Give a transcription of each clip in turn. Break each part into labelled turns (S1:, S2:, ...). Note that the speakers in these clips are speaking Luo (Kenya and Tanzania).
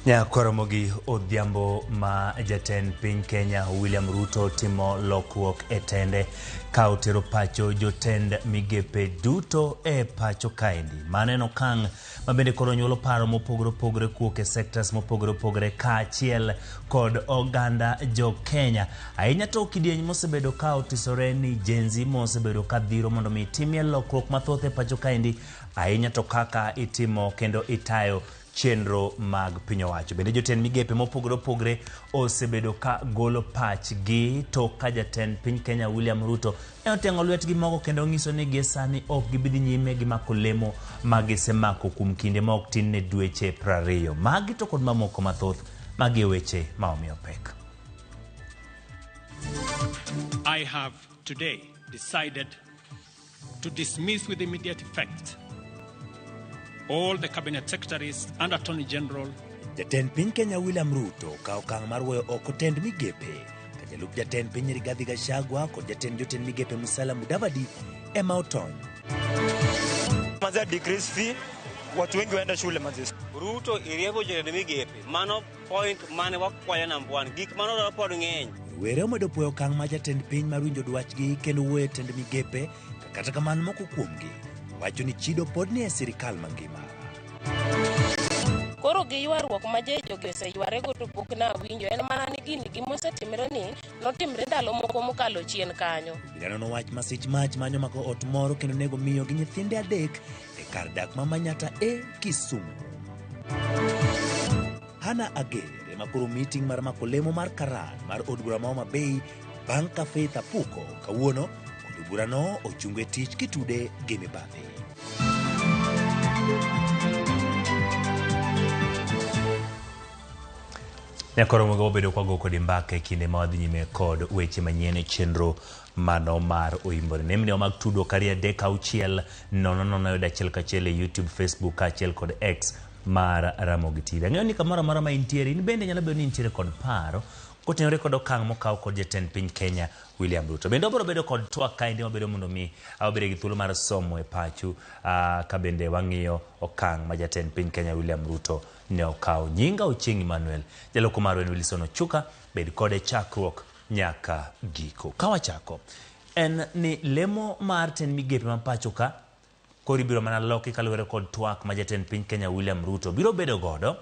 S1: Nyakoromogi odhiambo ma jatend piny Kenya William Ruto timo lokruok e tende ka otero pacho jotend migepe duto e pacho kaendi. Mano en okang' ma bende koro nyuolo paro mopogore opogore kuok e sectors mopogore opogore kaachiel kod oganda jo Kenya. Ahinya to kidieny mosebedo ka otisore ni Gen Z mosebedo ka dhiro mondo mi timie lokruok mathoth e pacho kaendi ahinya to kaka itimo kendo itayo chenro mag piny owacho. Bende jotend migepe mopogore opogore osebedo ka golo pachgi tok ka jatend piny Kenya William Ruto ne oteng'o lwetgi moko kendo onyiso ni gie sani ok gibi dhi nyime gi mako lemo ma gisemako kuom kinde ma ok tin ne dweche 20. Magi to kod mamoko mathoth, magi e weche ma omiyo pek.
S2: I have today decided to dismiss with immediate effect all the cabinet secretaries and attorney general.
S1: Jatend piny Kenya William Ruto okawo okang' mar weyo oko tend migepe ka jalup jatend piny Rigathi Gachagua kod jatend jotend migepe Musalia Mudavadi ema otony.
S3: Manze decrease fee, watu wengi waenda shule manze.
S4: Ruto iriembo jotend migepe. Mano point mane wakwayo number one. Gik mano dwaro pod ng'eny.
S1: Rowere omedo puoyo okang' ma jatend piny mar winjo dwachgi kendo wuoyo e tend migepe to kata kamano moko kuomgi wacho ni chido pod ni e sirikal mangima.
S5: Koro gi ywaruok ma jogi oseyware to pok nawinjo en mana ni gini gimosetimre ni notimre ndalo moko mokalo chien kanyo.
S1: Obila nono wach masich mach manyo mako ot moro kendo nego miyo gi nyithinde adek e kar dak ma Manyata e Kisumu. Hannah Ager ema koro meeting mar mako lemo mar karan mar od bura ma Homa Bay bang' ka Faith Apuko kawuono od burano ochungo e tich kitude gi mibadhi. Nyakoromogo wabedo kwago kodi mbaka e kinde ma wadhi nyime kod weche manyien e chenro mano mar Oimbore. Nembni mag tudruok 2 3 6 0 0 yudo achiel kachiel e YouTube, Facebook kaachiel kod X mar Ramogi TV. Ang'eyo ni kamoro amora ma intiere, in bende nyalo bedo ni intiere kod paro kotenore kod okang' mokaw kod jatend piny Kenya William Ruto. Bende wabiro bedo kod twak kaendi mabedo mondo mi wabed gi thuolo mar somo e pachu ka bende wang'iyo okang' ma jatend piny Kenya William Ruto ne okawo. Nyinga Ochieng' Emmanuel, jaloko marwa en Wilson Ochuka, bed kode chakruok nyaka giko. Ka wachako, en ni lemo mar tend migepe ma pacho ka koro ibiro mana loki kaluwore kod twak ma jatend piny Kenya William Ruto biro bedo godo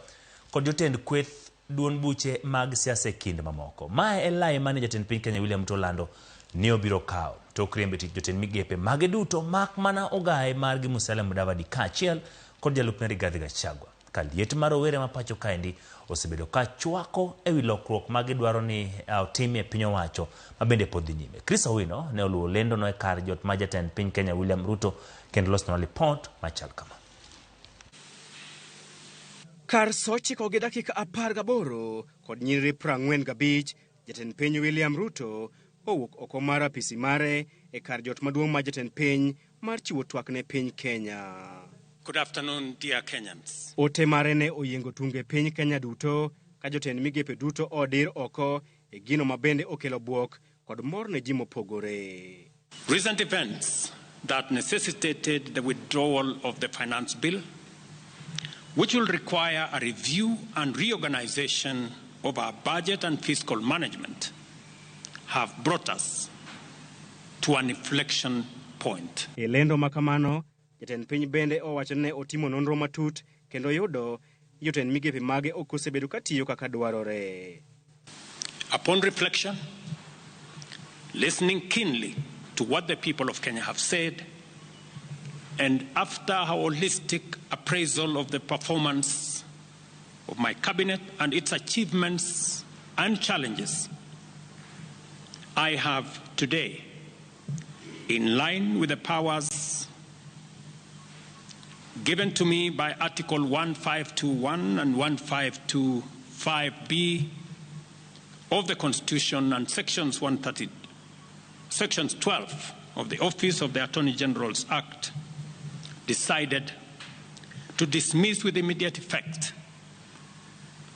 S1: kod jotend kweth duond buche mag siasa e kind mamoko. Mae e lai mane jatend piny Kenya William Ruto olando ni obiro kawo tok riembo e tich jotend migepe mage duto mak mana ogaye margi Musalia Mudavadi kaachiel kod jalupne Rigathi Gachagua. Ka liet mar rowere ma pacho kaendi osebedo ka chwako ewi lokruok ma gidwaro ni otim e piny owacho ma bende pod dhi nyime. Chris Owino ne oluwo lendono e kar jot ma jatend piny Kenya William Ruto kendo losonwa lipot machal kama.
S6: Kar sa ochiko gi dakika 18 kod nyiriri 45, jatend piny William Ruto owuok oko mar apisi mare e kar jot maduong' mar jatend piny mar chiwo twak ne piny Kenya.
S2: Good afternoon, dear Kenyans.
S6: Ote mare ne oyiengo tunge piny Kenya duto ka jotend migepe duto odir oko e gino ma bende okelo bwok kod mor ne ji mopogore.
S2: Recent events that necessitated the withdrawal of the finance bill, which will require a review and reorganization of our budget and fiscal management, have brought us to an inflection point.
S6: E lendo ma kamano, jatend piny bende owacho ni ne otimo nonro matut kendo yudo ni jotend migepe mage ok osebedo ka tiyo kaka dwarore.
S2: Upon reflection, listening keenly to what the people of Kenya have said, and after a holistic appraisal of the performance of my cabinet and its achievements and challenges, I have today, in line with the powers given to me by Article 1521 and 1525B of the Constitution and Sections 130, Sections 12 of the Office of the Attorney General's Act, decided to dismiss with immediate effect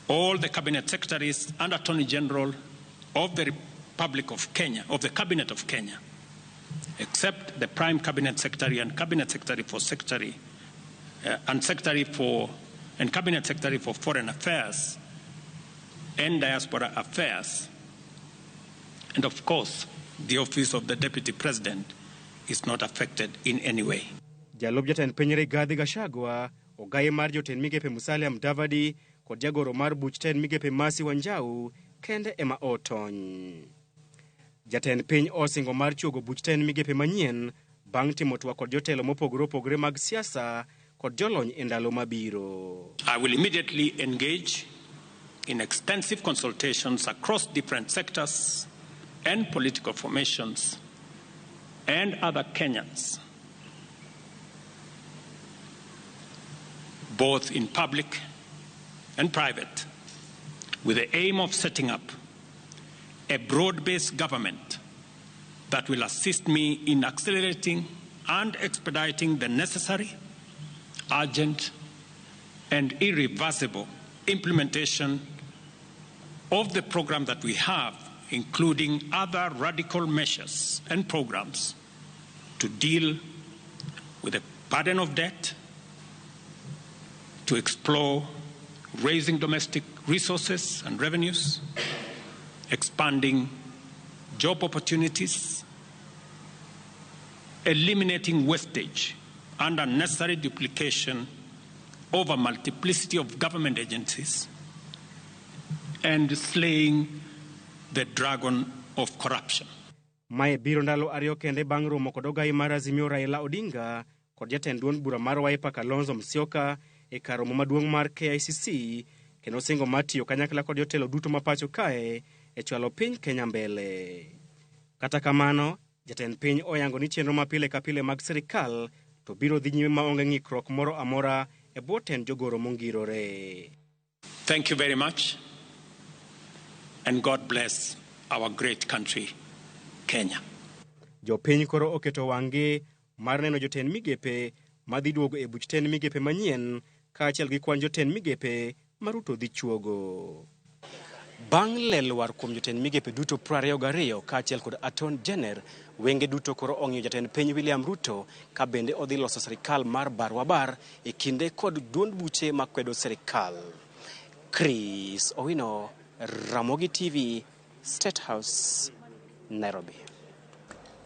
S2: all the cabinet secretaries and Attorney General of the Republic of Kenya, of the Cabinet of Kenya, except the Prime Cabinet Secretary and Cabinet Secretary for Secretary and Secretary for and Cabinet Secretary for Foreign Affairs and Diaspora Affairs, and of course, the Office of the Deputy President is not affected in any way.
S6: Jalup jatend piny Rigathi Gachagua, ogaye mar jotend migepe Musalia Mudavadi kod jagoro mar buch tend migepe Mercy Wanjau kende ema otony. Jatend piny osingo mar chuogo buch tend migepe manyien bang' timo twak kod jotelo mopogore opogore mag siasa kod jolony e ndalo mabiro.
S2: I will immediately engage in extensive consultations across different sectors and political formations and other Kenyans, both in public and private, with the aim of setting up a broad-based government that will assist me in accelerating and expediting the necessary, urgent, and irreversible implementation of the program that we have, including other radical measures and programs to deal with the burden of debt, to explore raising domestic resources and revenues, expanding job opportunities, eliminating wastage and unnecessary duplication of a multiplicity of government agencies, and slaying the dragon of corruption.
S6: Mae biro ndalo ariyo kende bang' romo kod ogai mar Azimio Raila Odinga kod jatend duond bura mar Wiper Kalonzo Musyoka e kar romo maduong' mar KICC, kendo singo mar tiyo kanyakla kod jotelo duto ma pacho kae e chwalo piny Kenya mbele. Kata kamano, jatend piny oyango ni chenro ma pile ka pile mag sirikal to biro dhi nyime maonge ng'ikruok moro amora e bwo tend jogoro mongirore.
S2: Thank you very much, and God bless our great country, Kenya.
S6: Jopiny koro oketo wang'gi mar neno jotend migepe madhi duogo e buch tend migepe manyien kaachiel gi kwan jotend migepe ma Ruto dhi chuogo. Bang' lel war kuom jotend migepe duto 22 kaachiel kod Attorney General, wenge duto koro ong'iyo jatend piny William Ruto ka bende odhi loso sirikal mar barwabar e kinde kod duond buche makwedo sirikal. Chris Owino, Ramogi TV, State House, Nairobi.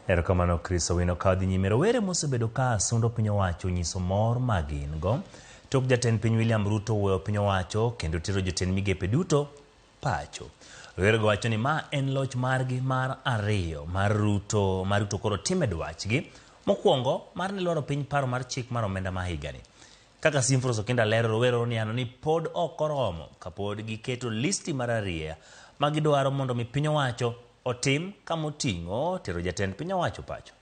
S1: Erokamano Chris Owino. Ka dhi nyime, rowere mosebedo ka sundo piny owacho nyiso mor ma gin go tok jatend piny William Ruto weyo piny owacho kendo tero jotend migepe duto pacho. Rowerego wacho ni ma en loch margi mar ariyo mar Ruto ma Ruto koro time dwachgi mokwongo mar ne lwaro piny paro mar chik mar omenda ma higani. Kaka Simfros Okinda lero, rowere oniano ni pod ok oromo kapod giketo listi mar ariyo ma gidwaro mondo mi piny owacho otim kamoting'o tero jatend piny owacho pacho.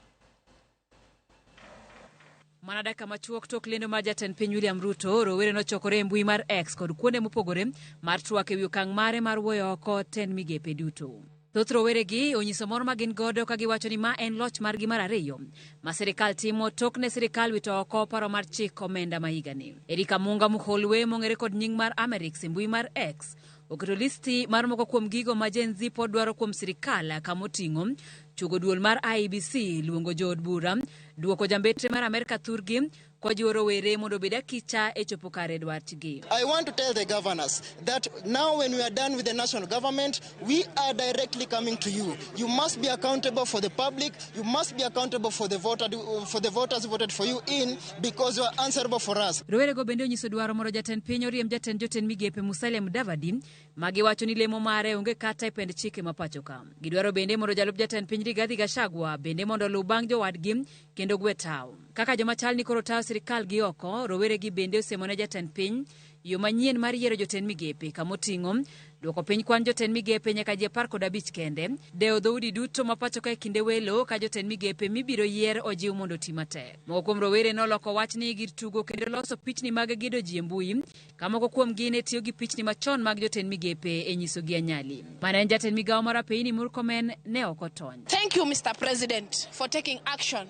S7: Mana dakika machuok tok lendo mar jatend piny William Ruto, rowere nochokore e mbui mar X kod kuonde mopogore mar twak ewi okang' mare mar wuoyo oko tend migepe duto. Thoth roweregi onyiso mor ma gin godo ka giwacho ni ma en loch margi mar ariyo ma sirikal timo tok ne sirikal wito oko paro mar chik omenda ma higani. Erika Munga Muholwe mong'ere kod nying mar Amerix e mbui mar X oketo listi mar moko kuom gigo ma Gen Z pod dwaro kuom sirikal kamoting'o chugo duol mar IEBC, luongo jood bura, duoko jambetre mar Amerka thurgi, kojiwo rowere mondo obed akicha e chopo kare dwachgi.
S8: I want to tell the governors that now when we are done with the national government, we are directly coming to you. You must be accountable for the public. You must be accountable for the voter, for the voters who voted for you in, because you are answerable for us.
S7: Rowerego bende onyiso dwaro mondo jatend piny oriemb jatend jotend migepe Musalia Mudavadi ma giwacho ni lemo mare onge kata e pend chike ma pacho ka. Gidwaro bende mondo jalup jatend piny Rigathi Gachagua bende mondo oluw bang' jowadgi kendo gwe tawo. Kaka joma chal ni koro tayo sirikal gi oko, roweregi bende osemone jatend piny yo manyien mar yiero jotend migepe kamoting'o duoko piny kwan jotend migepe nyaka ji 15 kende, dewo dhoudi duto ma pacho ka e kinde welo ka jotend migepe mibiro yier ojiw mondo oti matek. Moko kuom rowere noloko wachni gir tugo kendo loso pichni mag gedo ji e mbui, ka moko kuomgi ne tiyo gi pichni machon mag jotend migepe e nyisogi anyali. Mane en jatend migawo mar apeyini Murkomen ne ok otony.
S9: Thank you, Mr. President, for taking action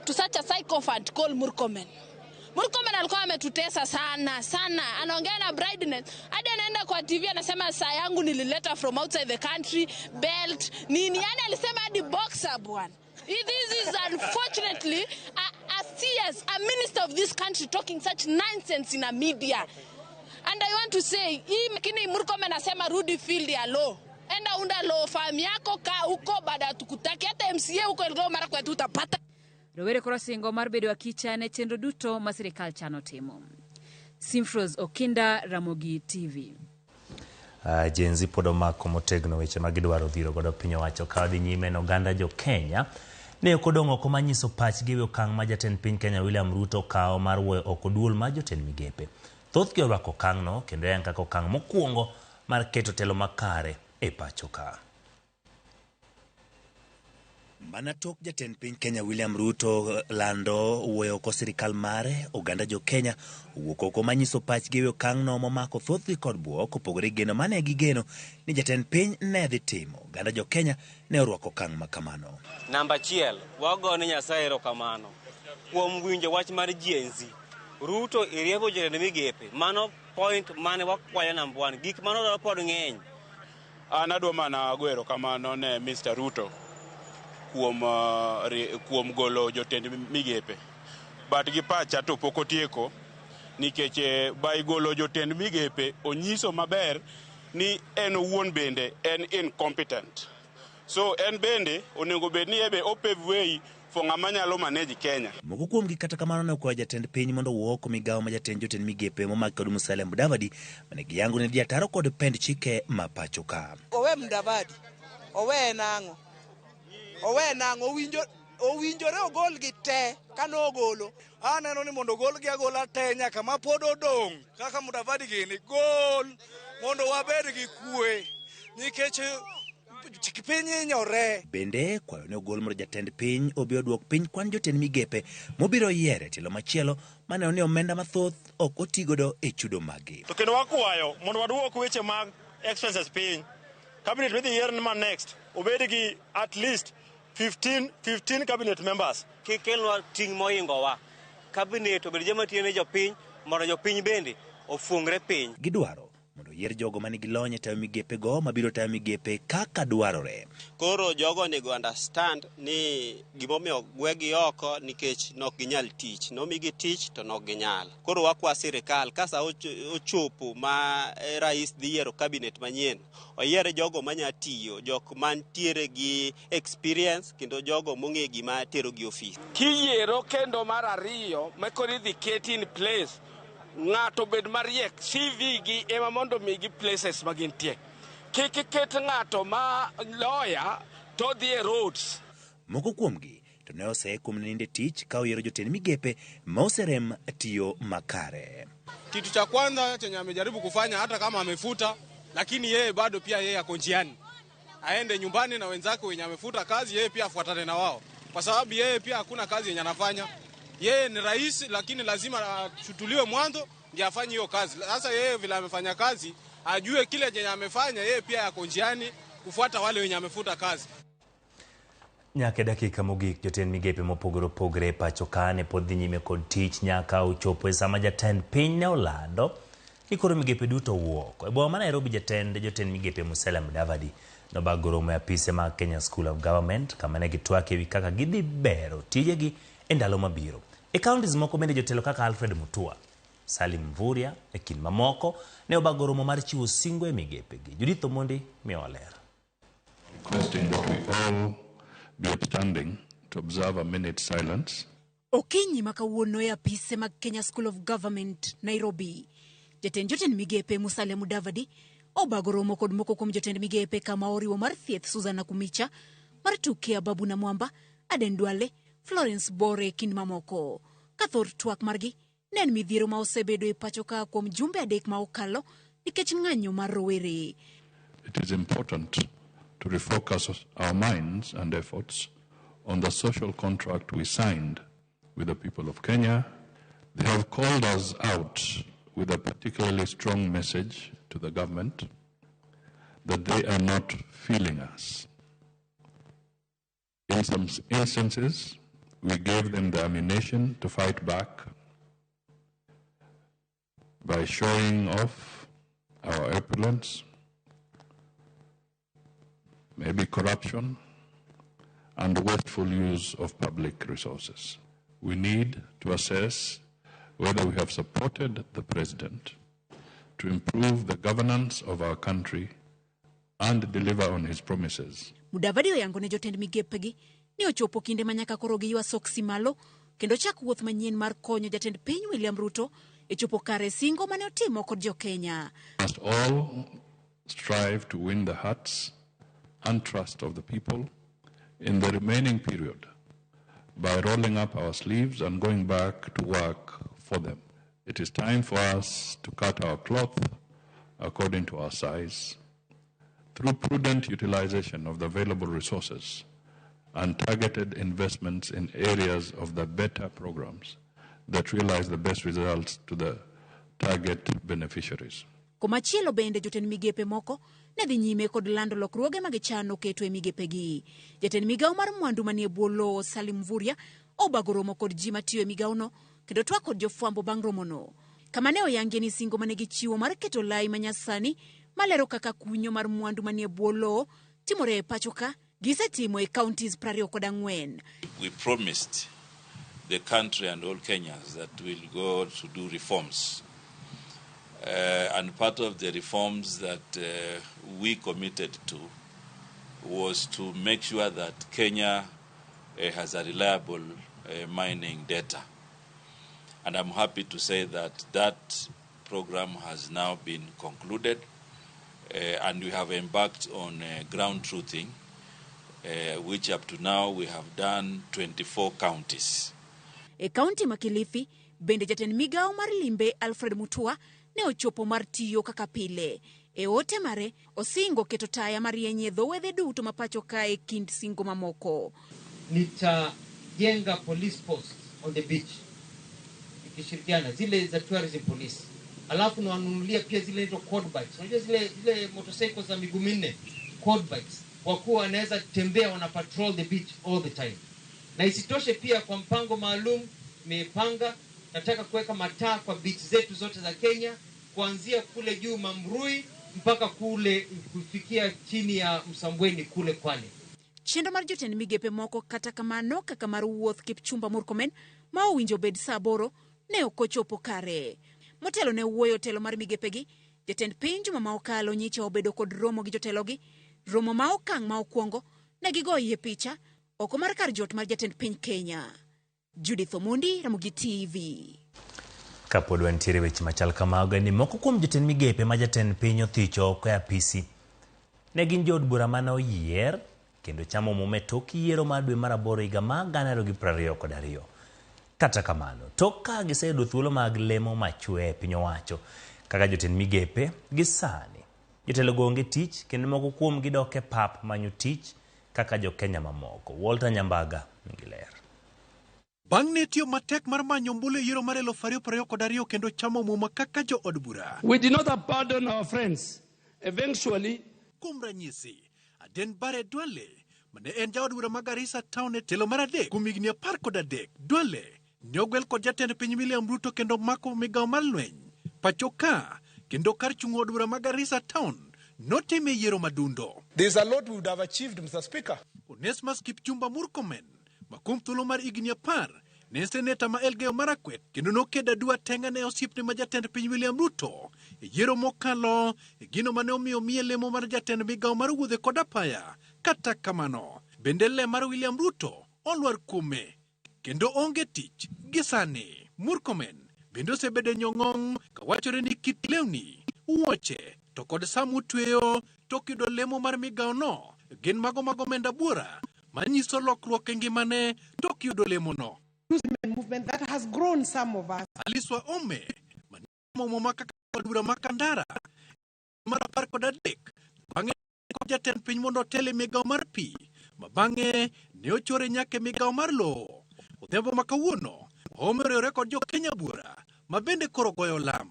S9: to such a sycophant called Murkomen. Murkomen alikuwa ametutesa sana sana, anaongea na brightness hadi anaenda kwa TV anasema saa yangu nilileta from outside the country, belt nini, yani alisema hadi boxer bwana. This is unfortunately a CS, a minister of this country talking such nonsense in a media. And I want to say, hii lakini Murkomen anasema rudi field ya law. Enda unda law firm yako, kaa huko, baada tukutaki hata MCA huko Elgeyo Marakwet utapata.
S7: Rowere koro singo mar bedo akicha ne chenro duto ma sirikal chano timo. Simfros Okinda, Ramogi TV.
S1: Gen Z pod omako motegno weche ma gidwaro dhiro godo piny owacho ka dhi nyime en oganda jo Kenya ne ok odong' oko manyiso pachgi e wi okang' ma jatend piny Kenya William Ruto okawo mar wuoyo oko duol mar jotend migepe. Thothgi orwako okang'no kendo en kaka okang' mokwongo mar keto telo makare e pacho ka. Mana tok jatend piny Kenya William Ruto lando wuoyo oko sirikal mare, oganda jo Kenya owuok oko manyiso pachgi e wi okang'no momako thothgi kod bwok kopogore gi geno mane gigeno ni jatend piny ne dhi timo. Oganda jo Kenya ne orwako okang' ma kamano.
S4: Namba achiel, wagone Nyasaye erokamano kuom winjo wach mar Gen Z. Ruto iriembo jotend migepe. Mano point mane wakwayo namba 1. Gik mane odwaro pod ng'eny.
S10: An adwa mana goyo erokamano ne Mr. Ruto kuom golo jotend migepe. But gi pacha to pok otieko nikech by golo jotend migepe onyiso maber ni en owuon bende en incompetent. So en bende onego bed ni ebe o pave way for ng'ama nyalo manage Kenya.
S1: Moko kuomgi kata kamano ne okwayo jatend piny mondo owuo oko migawo ma jatend jotend migepe momaki kod Musalia Mudavadi mane giyango ne dhi ataro kod pend chike ma pacho ka.
S11: Owe Mudavadi, owe nang'o? Owe nang'o? Owinjore ogolgi te kane ogolo.
S12: Aneno ni mondo ogolgi agola te nyaka ma pod odong' kaka Mudavadi gini gol mondo wabed gi kwe nikech piny hinyore.
S1: Bende kwayo ne ogol mondo jatend piny obi oduok piny kwan jotend migepe mobiro yiero e tielo machielo maneno ni omenda mathoth ok otigodo e chudo maggi.
S3: To kendo wakwayo mondo waduok weche mag expenses piny. Cabinet midhi yier ma next obed gi at least 15 cabinet members.
S4: Kik kelnwa ting' mohingowa. Cabinet obed joma tiyo ne jopiny mondo jopiny bende ofungre piny.
S1: Gidwaro mondo oyier jogo manigi lony e tayo migepe go mabiro tayo migepe kaka dwarore.
S13: Koro jogo onego understand ni gimomiyo gwegi oko nikech nok ginyal tich. Nomigi tich to nok ginyal. Koro wakwa sirikal ka sa ochopo ma rais dhi yiero cabinet manyien, oyier jogo manya tiyo, jok mantiere gi experience kendo jogo mong'e gima tero gi ofis.
S12: Kiyiero kendo mar ariyo ma koro idhi keti in place, ng'ato bed mariek, CV gi ema mondo migi places ma gintie. Kik iket ng'ato ma lawyer to dhi e roads.
S1: Moko kuomgi to ne oseye kuom ninde tich ka oyiero jotend migepe ma oserem tiyo makare.
S14: Kitu cha kwanza chenye amejaribu kufanya hata kama amefuta, lakini yeye bado pia yeye ako njiani. Aende nyumbani na wenzake wenye amefuta kazi, yeye pia afuatane na wao. Kwa sababu yeye pia hakuna kazi yenye anafanya. Yeye ni rais lakini lazima achutuliwe mwanzo ndiye afanye hiyo kazi. Sasa yeye vile amefanya kazi, ajue kile chenye amefanya, yeye pia yako njiani kufuata wale wenye amefuta kazi.
S1: Nyaka dakika mogik jotend migepe mopogore opogore e pacho ka ne pod dhi nyime kod tich nyaka ochopo e sama jatend piny ne olando ni koro migepe duto owuok. E boma ma Nairobi jatend jotend migepe Musalia Mudavadi nobago romo e apise mag Kenya School of Government kama ne gitwak ewi kaka gidhi bero tijegi e ndalo mabiro. E counties moko bende jotelo kaka Alfred Mutua, Salim Mvurya e kind mamoko ne obago romo mar chiwo singo e migepegi. Judith Omondi miyowa ler.
S15: Requesting that we all be upstanding to observe a minute's silence.
S16: Okinyi ma kawuono e apise mag Kenya School of Government, Nairobi. Jatend jotend migepe Musalia Mudavadi obago romo kod moko kuom jotend migepe kama oriwo mar thieth Susan Nakhumicha, mar tuke Ababu Namwamba, Aden Duale, Florence Bore kind mamoko. Ka thor twak margi ne en midhiero ma osebedo e pacho ka kuom jumbe adek ma okalo nikech ng'anyo mar rowere.
S15: It is important to refocus our minds and efforts on the social contract we signed with the people of Kenya. They have called us out with a particularly strong message to the government that they are not feeling us. In some instances, we gave them the ammunition to fight back by showing off our opulence, maybe corruption, and wasteful use of public resources. We need to assess whether we have supported the president to improve the governance of our country and deliver on his promises.
S16: Mudavadi oyango ne jotend migepegi ni ochopo kinde ma nyaka koro giywa soksi malo kendo chak wuoth manyien mar konyo jatend piny William Ruto e chopo kare singo mane otimo kod jokenya.
S15: Must all strive to win the hearts and trust of the people in the remaining period by rolling up our sleeves and going back to work for them. It is time for us to cut our cloth according to our size through prudent utilization of the available resources and targeted investments in areas of the better programs that realize the best results to the target beneficiaries.
S16: Komachielo bende jotend migepe moko ne dhi nyime kod lando lokruoge ma gichano keto e migepegi. Jatend migawo mar mwandu manie bwo lowo Salim Mvurya obago romo kod ji matiyo e migawono kendo twak kod jofwambo bang' romono. Kama ne oyangie ni singo mane gichiwo mar keto lai manyasani malero kaka kunyo mar mwandu manie bwo lowo timore e pacho ka gisetimo e counties 24.
S17: We promised the country and all Kenyans that we'll go to do reforms. And part of the reforms that we committed to was to make sure that Kenya has a reliable mining data. And I'm happy to say that that program has now been concluded, and we have embarked on ground truthing, which up to now we have done 24 counties.
S16: E kaunti ma Kilifi, bende jatend migawo mar limbe Alfred Mutua ne ochopo mar tiyo kaka pile. E ote mare, osingo keto taya marieny e dho wedhe duto ma pacho ka e kind singo mamoko.
S18: Nitajenga police post on the beach ikishirikiana zile za tourism police, alafu nawanunulia pia zile inaitwa quad bikes. Unajua zile motorcycles za miguu minne, quad bikes, kwa kuwa wanaweza tembea, wana patrol the beach all the time. Na isitoshe pia kwa mpango maalum nimepanga, nataka kuweka mataa kwa beach zetu zote za Kenya, kuanzia kule juu Mambrui mpaka kule kufikia chini ya Msambweni kule Kwale.
S16: Chenro mar jotend migepe moko kata kamano kaka mar wuoth Kipchumba Murkomen ma owinjo bed saa 8 ne ok ochopo kare. Motelo ne wuoyo telo mar migepegi, jatend piny juma ma okalo nyicha obedo kod romo gi jotelogi, romo ma okang' ma okwongo ne gigoyie picha oko mar kar jot mar jatend piny Kenya. Judith Omondi, Ramogi TV.
S1: Kapod wantiere weche machal kamago ni moko kuom jotend migepe ma jatend piny othicho oko e apisi ne gin jood bura mane oyier kendo chamo muma e tok yiero mar dwe mar 8 higa mar 2022. Kata kamano, tok ka giseyudo thuolo mag lemo machwe e piny owacho kaka jotend migepe gi sani, jotelogo onge tich kendo moko kuom gi dok e pap manyo tich kaka jo-Kenya mamoko. Walter Nyambaga nigi ler.
S19: Bang' ne tiyo matek mar manyo ombulu e yiero mar 2022 kendo chamo muma kaka jood bura.
S20: We did not abandon our friends. Eventually,
S19: kuom ranyisi, Aden Bare Duale, mane en jaod bura ma Garissa Town e telo mar 3 kuom higni 13, Duale ne ogwel kod jatend piny William Ruto kendo mako migawo mar lweny pacho ka kendo kar chung' od bura ma Garissa Town notime yiero madundo.
S21: There's a lot we would have achieved, Mr. Speaker.
S19: Onesmus Kipchumba Murkomen, ma kuom thuolo mar higni 10 ne en seneta ma Elgeyo Marakwet kendo nokedo adua tenga ne osiepne ma jatend piny William Ruto e yiero mokalo e gino mane omiyo miye lemo mar jatend migawo mar wuodhe kod apaya. Kata kamano, bende le mar William Ruto olwar kuome kendo onge tich gi sani. Murkomen bende osebedo e nyong'ong' kawachore ni kit lewni, wuoche to kod sa motweyo tok yudo lemo mar migawono gin mago mag omenda buora manyiso lokruok e ngimane tok yudo lemono.
S22: Movement that has grown some of us.
S19: Alice Wahome mane kaka od bura ma Kandara mar 13 bang'e kod jatend piny mondo otel e migawo mar pi ma bang'e ne ochore nyaka e migawo mar lowo. Odhiambo ma kawuono Wahome oriwore kod jo Kenya buora ma bende koro goyo lam.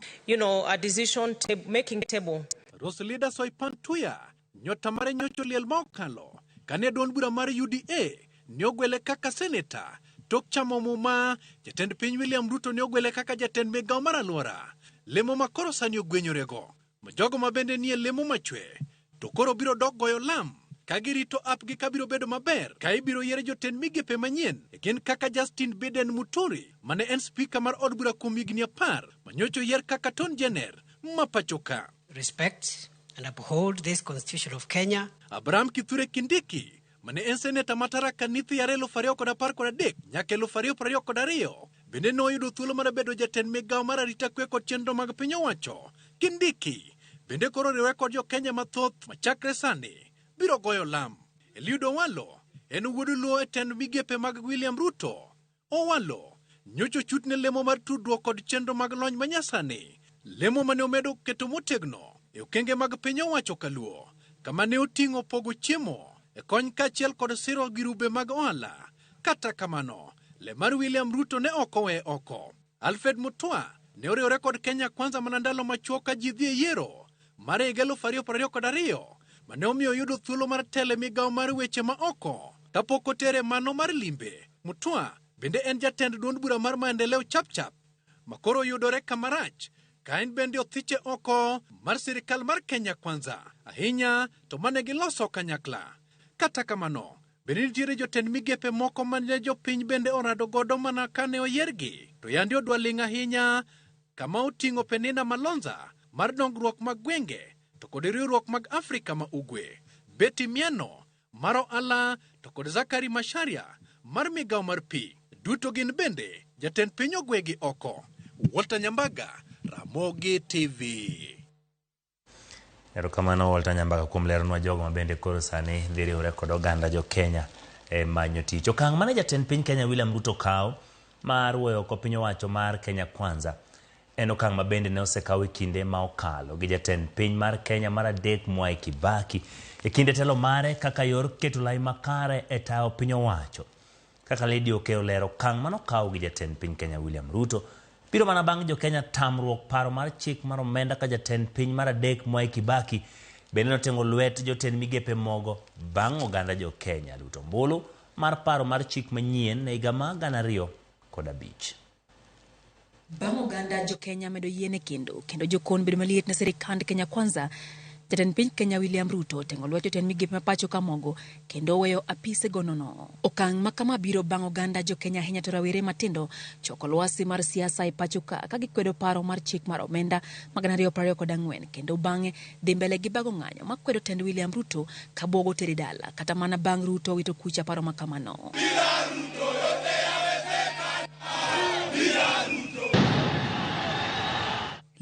S23: A decision making table.
S19: Roselida Soipan Tuya nyota mare nyocho liel ma okalo kane duond bura mar UDA ne ogwele kaka seneta tok chamo muma. Jatend piny William Ruto ne ogwele kaka jatend migawo mar alwora, lemo ma koro sani ogwenyorego. Ma jogo ma bende nie lemo machwe to koro biro dok goyo lam Ka girito apgi ka biro bedo maber ka ibiro yier jotend migepe manyien gin kaka Justin Biden Muturi mane en spika mar od bura kuom higni 10 manyocha oyier kaka Attorney General ma pacho ka.
S2: Respect and uphold this Constitution of Kenya.
S19: Abraham Kithure Kindiki mane en seneta ma Tharaka Nithi yare 2013 nyaka 2022 bende noyudo thuolo mar bedo jatend migawo mar arita kwe kod chenro mag piny owacho. Kindiki bende koro oriwore kod jo Kenya mathoth machakre sani biro goyo lam. Eliud Owalo en wuod Luo e tend migepe mag William Ruto. Owalo nyocha ochutne lemo mar tudruok kod chenro mag lony manyasani, lemo mane omedo keto motegno e okenge mag piny owacho kaluo, kama ne oting'o pogo chiemo e kony kaachiel kod siro girube mag ohala. Kata kamano, le mar William Ruto ne ok owe oko. Alfred Mutua ne oriwore kod Kenya Kwanza mana ndalo machuok ka ji dhi e yiero mar higa 2022 mane omiyo oyudo thuolo mar telo e migawo mar weche ma oko kapok otere mano mar limbe. Mutua bende en jatend duond bura mar Maendeleo Chapchap makoro oyudore kamarach ka en bende othiche oko mar sirikal mar Kenya Kwanza ahinya to mane giloso kanyakla. Kata kamano, bende nitiere jotend migepe moko mane jopiny bende orado godo mana kane oyiergi, to yande odwa ling' ahinya kama oting'o Penina Malonza mar dongruok mag gwenge to kod riwruok mag Afrika ma Ugwe, Betty Miano mar ohala to kod Zakari Macharia mar migawo mar pi. Duto gin bende jatend piny ogwegi oko. Walter Nyambaga, Ramogi TV.
S1: Erokamano Walter Nyambaga kuom leronwa jogo ma bende koro sani dhi riwore kod oganda jo Kenya e manyo tich. Okang' mane jatend piny Kenya William Ruto kawo mar weyo oko piny owacho mar Kenya Kwanza en okang' ma bende ne osekaw e kinde ma okalo gi jatend piny mar Kenya mar adek Mwai Kibaki e kinde telo mare kaka yor keto lai makare e tayo piny owacho. Kaka Lady Okeyo lero okang' manokaw gi jatend piny Kenya William Ruto biro mana bang' jo Kenya tamruok paro mar chik mar omenda ka jatend piny mar adek Mwai Kibaki bende noteng'o lwet jotend migepe mogo bang' oganda jo Kenya luto ombulu mar paro mar chik manyien e higa mar 2005.
S16: Bang' oganda jo Kenya medo yiene kendo jokon bedo maliet ne sirikand Kenya Kwanza, jatend piny Kenya William Ruto oteng'o lwet jotend migepe ma pacho ka mogo kendo oweyo apise go nono. Okang' ma kama biro bang' oganda jo Kenya ahinya to rawere matindo choko lwasi mar siasa e pacho ka gikwedo paro mar chik mar omenda mag 2024 kendo bang'e dhi mbele gi bago ng'anyo makwedo tend William Ruto ka buogo tere dala kata mana bang' Ruto wito kucha paro ma kamano.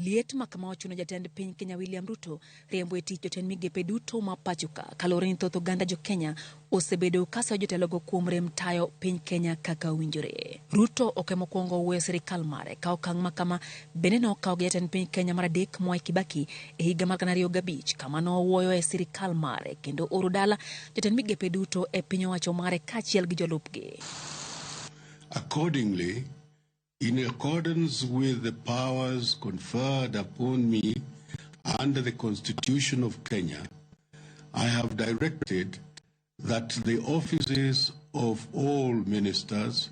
S16: Liet ma kama ochuno jatend piny Kenya William Ruto riembo e tich jotend migepe duto ma pacho ka kaluwore ni thoth oganda jo Kenya osebedo ka sayo jotelogo kuom rem tayo piny Kenya kaka owinjore. Ruto ok ema okwongo wuoyo sirikal mare ka okang' ma kama bende nokawo gi jatend piny Kenya mar adek Mwai Kibaki e higa mar 2005 kama nowuoyo e sirikal mare kendo oro dala jotend migepe duto e piny owacho mare kaachiel gi jolupgi.
S5: Accordingly, in accordance with the powers conferred upon me under the Constitution of Kenya, I have directed that the offices of all ministers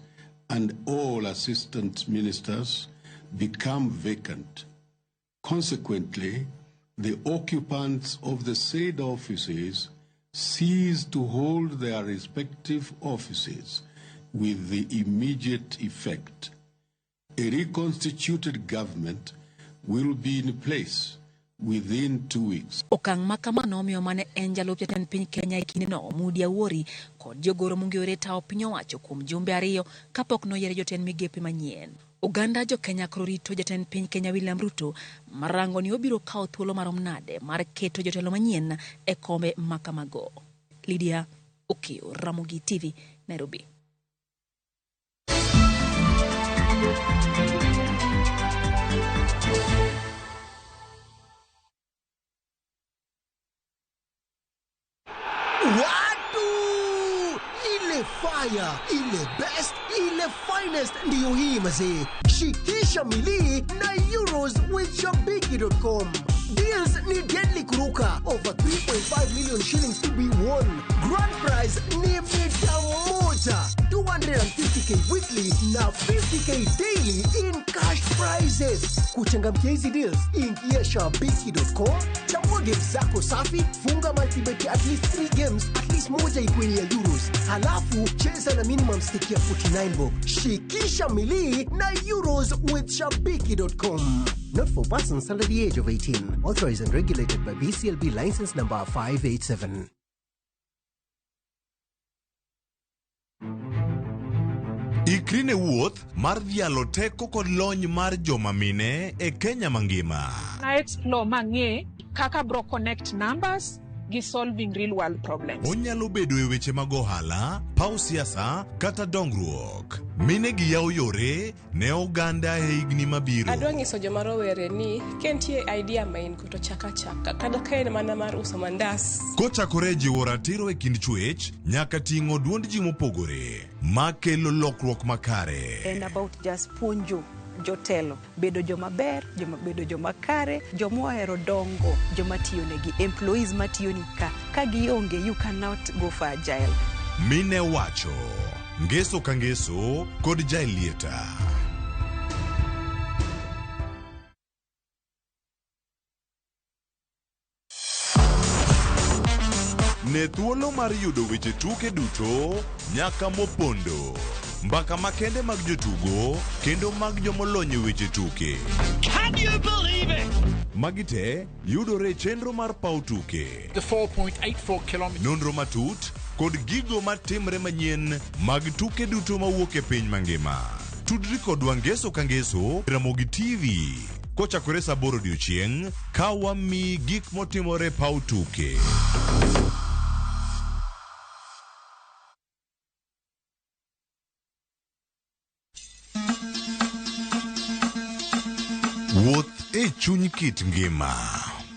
S5: and all assistant ministers become vacant. Consequently, the occupants of the said offices cease to hold their respective offices with the immediate effect. A reconstituted government will be in place within 2 weeks.
S16: Okang' ma kama nomiyo mane en jalup jatend piny Kenya e kindeno Moody Awori kod jogoro mong'ere tayo piny owacho kuom jumbe 2 kapok noyier jotend migepe manyien. Oganda jo Kenya koro rito jatend piny Kenya William Ruto marango ni obiro kawo thuolo marom nade mar keto jotelo manyien e kombe ma kamago. Lydia Okeyo, Ramogi TV, Nairobi.
S6: Watu! Ile fire, ile best, ile finest ndiyo hii mazee. Shikisha milii na Euros with Shabiki.com. Deals ni deadly kuruka. Over 3.5 million shillings to be won. Grand prize ni mita moja. 250k weekly na 50k daily in cash prizes. Kuchangamkia hizi deals, ingia shabiki.com, chagua games zako safi, funga multibet ya at least 3 games, at least moja ikuwe ni ya Euros. Halafu cheza na minimum stake ya 49 bob. Shikisha milii na Euros with shabiki.com. Not for persons under the age of 18. Authorized and regulated by BCLB license number 587.
S7: Ikri ne wuoth mar dhialo teko kod lony mar joma mine e Kenya mangima.
S8: Na explore mang'e kaka bro connect numbers gi solving real world problems.
S7: Onyalo bedo e weche mag ohala, paw siasa kata dongruok. Mine gi yawo yore ne oganda e higni mabiro.
S9: Adwa nyiso joma rowere ni ka nitie idea ma in go to chak achaka kata ka en mana mar uso mandas.
S7: Kochakore e jiwo ratiro e kind chwech nyaka ting'o duond ji mopogore makelo lokruok makare.
S24: En about just puonjo jotelo bedo joma ber, joma bedo joma kare, joma ohero dongo, joma tiyo negi, employees matiyo ni ka. Ka gionge, you cannot go for agile.
S7: Mine wacho ngeso ka ngeso kod Jaelieta. Ne thuolo mar yudo weche tuke duto nyaka mopondo. Mbaka makende mag jotugo kendo mag jomolony e weche tuke.
S25: Can you believe it?
S7: Magi te yudore e chenro mar paw tuke.
S25: The 4.84 kilometers.
S7: Nonro matut kod gigo matimre manyien mag tuke duto mawuok e piny mangima. Tudri kodwa ngeso ka ngeso Ramogi TV kochakore saa 8 odiochieng' ka wamiyi gik motimore e paw tuke. Wuoth e chuny kit ngima,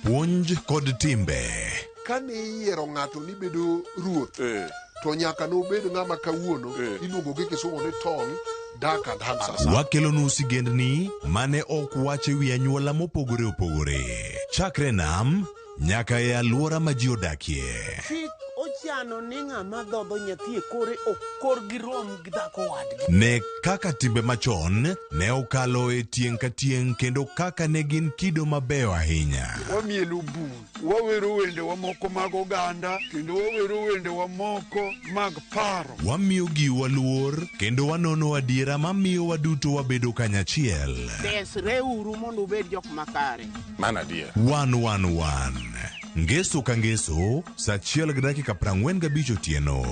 S7: puonj kod timbe.
S26: Kane iyiero ng'ato ni bedo ruoth, to nyaka nobed ng'ama kawuono iluongo gi kisungu ni tall, dark and handsome.
S7: Wakelonu sigendni mane ok wach e wi anyuola mopogore opogore. Chakre nam nyaka e alwora ma ji odakie.
S27: Chik ochano ni ng'ama dhodho nyathi e kore ok korgi rom gi dhako wadgi.
S7: Ne kaka timbe machon ne okalo e tieng' ka tieng' kendo kaka ne gin kido mabeyo ahinya.
S28: Wamielo bul, wawero wendewa moko mag oganda, kendo wawero wendewa moko mag paro.
S7: Wamiyo giwa luor kendo wanono adiera mamiyo waduto wabedo kanyachiel.
S27: Desreuru mondo ubed jok makare.
S7: Mano adier. 111 Ngeso ka ngeso, saa 1:45 otieno.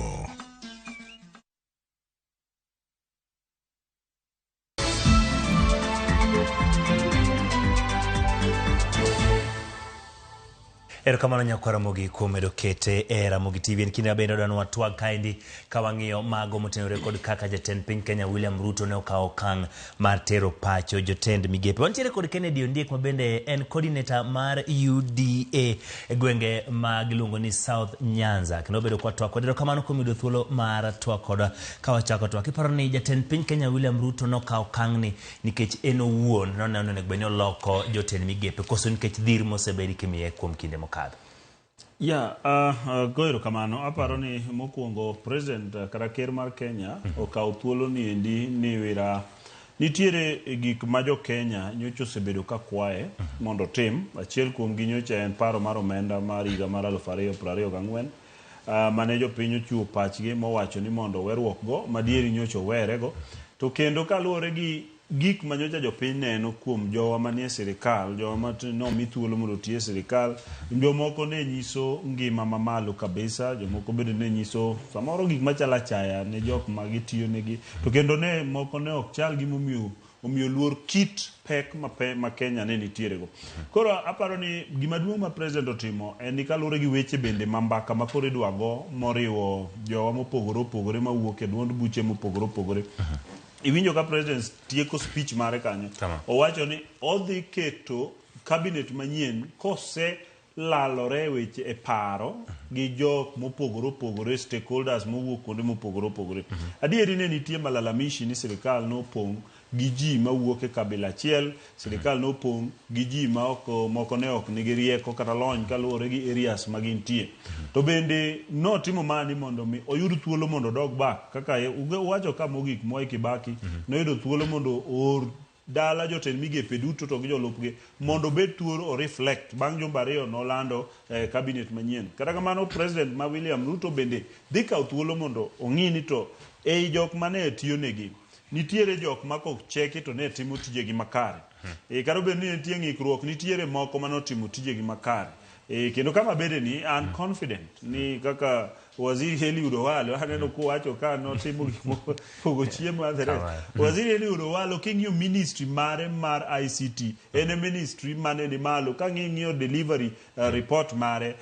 S1: Erokamano nyakwar Ramogi kuom medo kete e Ramogi TV. En kinde mabende wadwa ni watwag kaendi ka wang'iyo mago motenore kod kaka jatend piny Kenya William Ruto ne okawo okang' mar tero pacho jotend migepe. Wantiere kod Kennedy Ondiek ma bende en coordinator mar UDA e gwenge ma giluongo ni South Nyanza. Kendo obedo kwa twak kod erokamano kuom yudo thuolo mar twak kodwa ka wachako twak. Iparo ni jatend piny Kenya William Ruto nokawo okang'ni nikech en owuon noneno ni onego bed ni oloko jotend migepe koso nikech dhir mosebedi kimiye kuom kinde mokadho?
S29: Ya, go erokamano. Aparo ni mokwongo president kata ker mar Kenya okawo thuolo ni endi ni wira nitiere gik ma jo Kenya nyocha osebedo ka kwaye mondo otim. Achiel kuom gi nyocha en paro mar omenda mar higa mar 2024 mane jopiny ochiwo pachgi mowacho ni mondo oweruok go, madieri nyocha owerego. To kendo kaluwore gi gik ma nyocha jopiny neno kuom jowa manie sirikal, jowa ma nomi thuolo mondo oti e sirikal, jomoko ne nyiso ngima mamalo kabisa, jomoko bende ne nyiso samoro gik machalo achaya ne jok ma gitiyo negi, to kendo ne moko ne ok chal gimomiyo omiyo luor kit pek ma Kenya ne nitiere go. Koro aparo ni gima duong' ma president otimo en ni kaluwore gi weche bende ma mbaka ma koro idwa go moriwo jowa mopogore opogore mawuok e duond buche mopogore opogore. Iwinjo ka president tieko speech mare kanyo. Owacho ni odhi keto cabinet manyien kose lalore weche e paro gi jok mopogore opogore, stakeholders mowuok kuonde mopogore opogore. Adieri ne nitie malalamishi ni sirikal nopong' gi ji mawuok e kabila achiel, sirikal nopong' gi ji ma ok moko ne ok nigi rieko kata lony kaluwore gi areas ma gintie. To bende notimo mani mondo mi oyud thuolo mondo odog back kaka uwacho ka mogik Mwai Kibaki noyudo thuolo mondo oor dala jotend migepe duto to gi jolupgi mondo obed thuolo o reflect bang' jumbe ariyo nolando eh, cabinet manyien. Kata kamano president ma William Ruto bende dhi kawo thuolo mondo ong'i ni to ei jok mane tiyonegi nitiere jok ma kocheki to ne timo tijegi makare. E, kata obedo ni nitie ng'ikruok nitiere moko mane otimo tijegi makare. E, kendo kama bede ni an confident ni kaka waziri Eliud Owalo aneno kuwacho ka notimo gik moko pogo chiemo and the rest. Waziri Eliud Owalo king'iyo ministry mare mar ICT en e ministry mane ni malo ka ng'iyo delivery report mare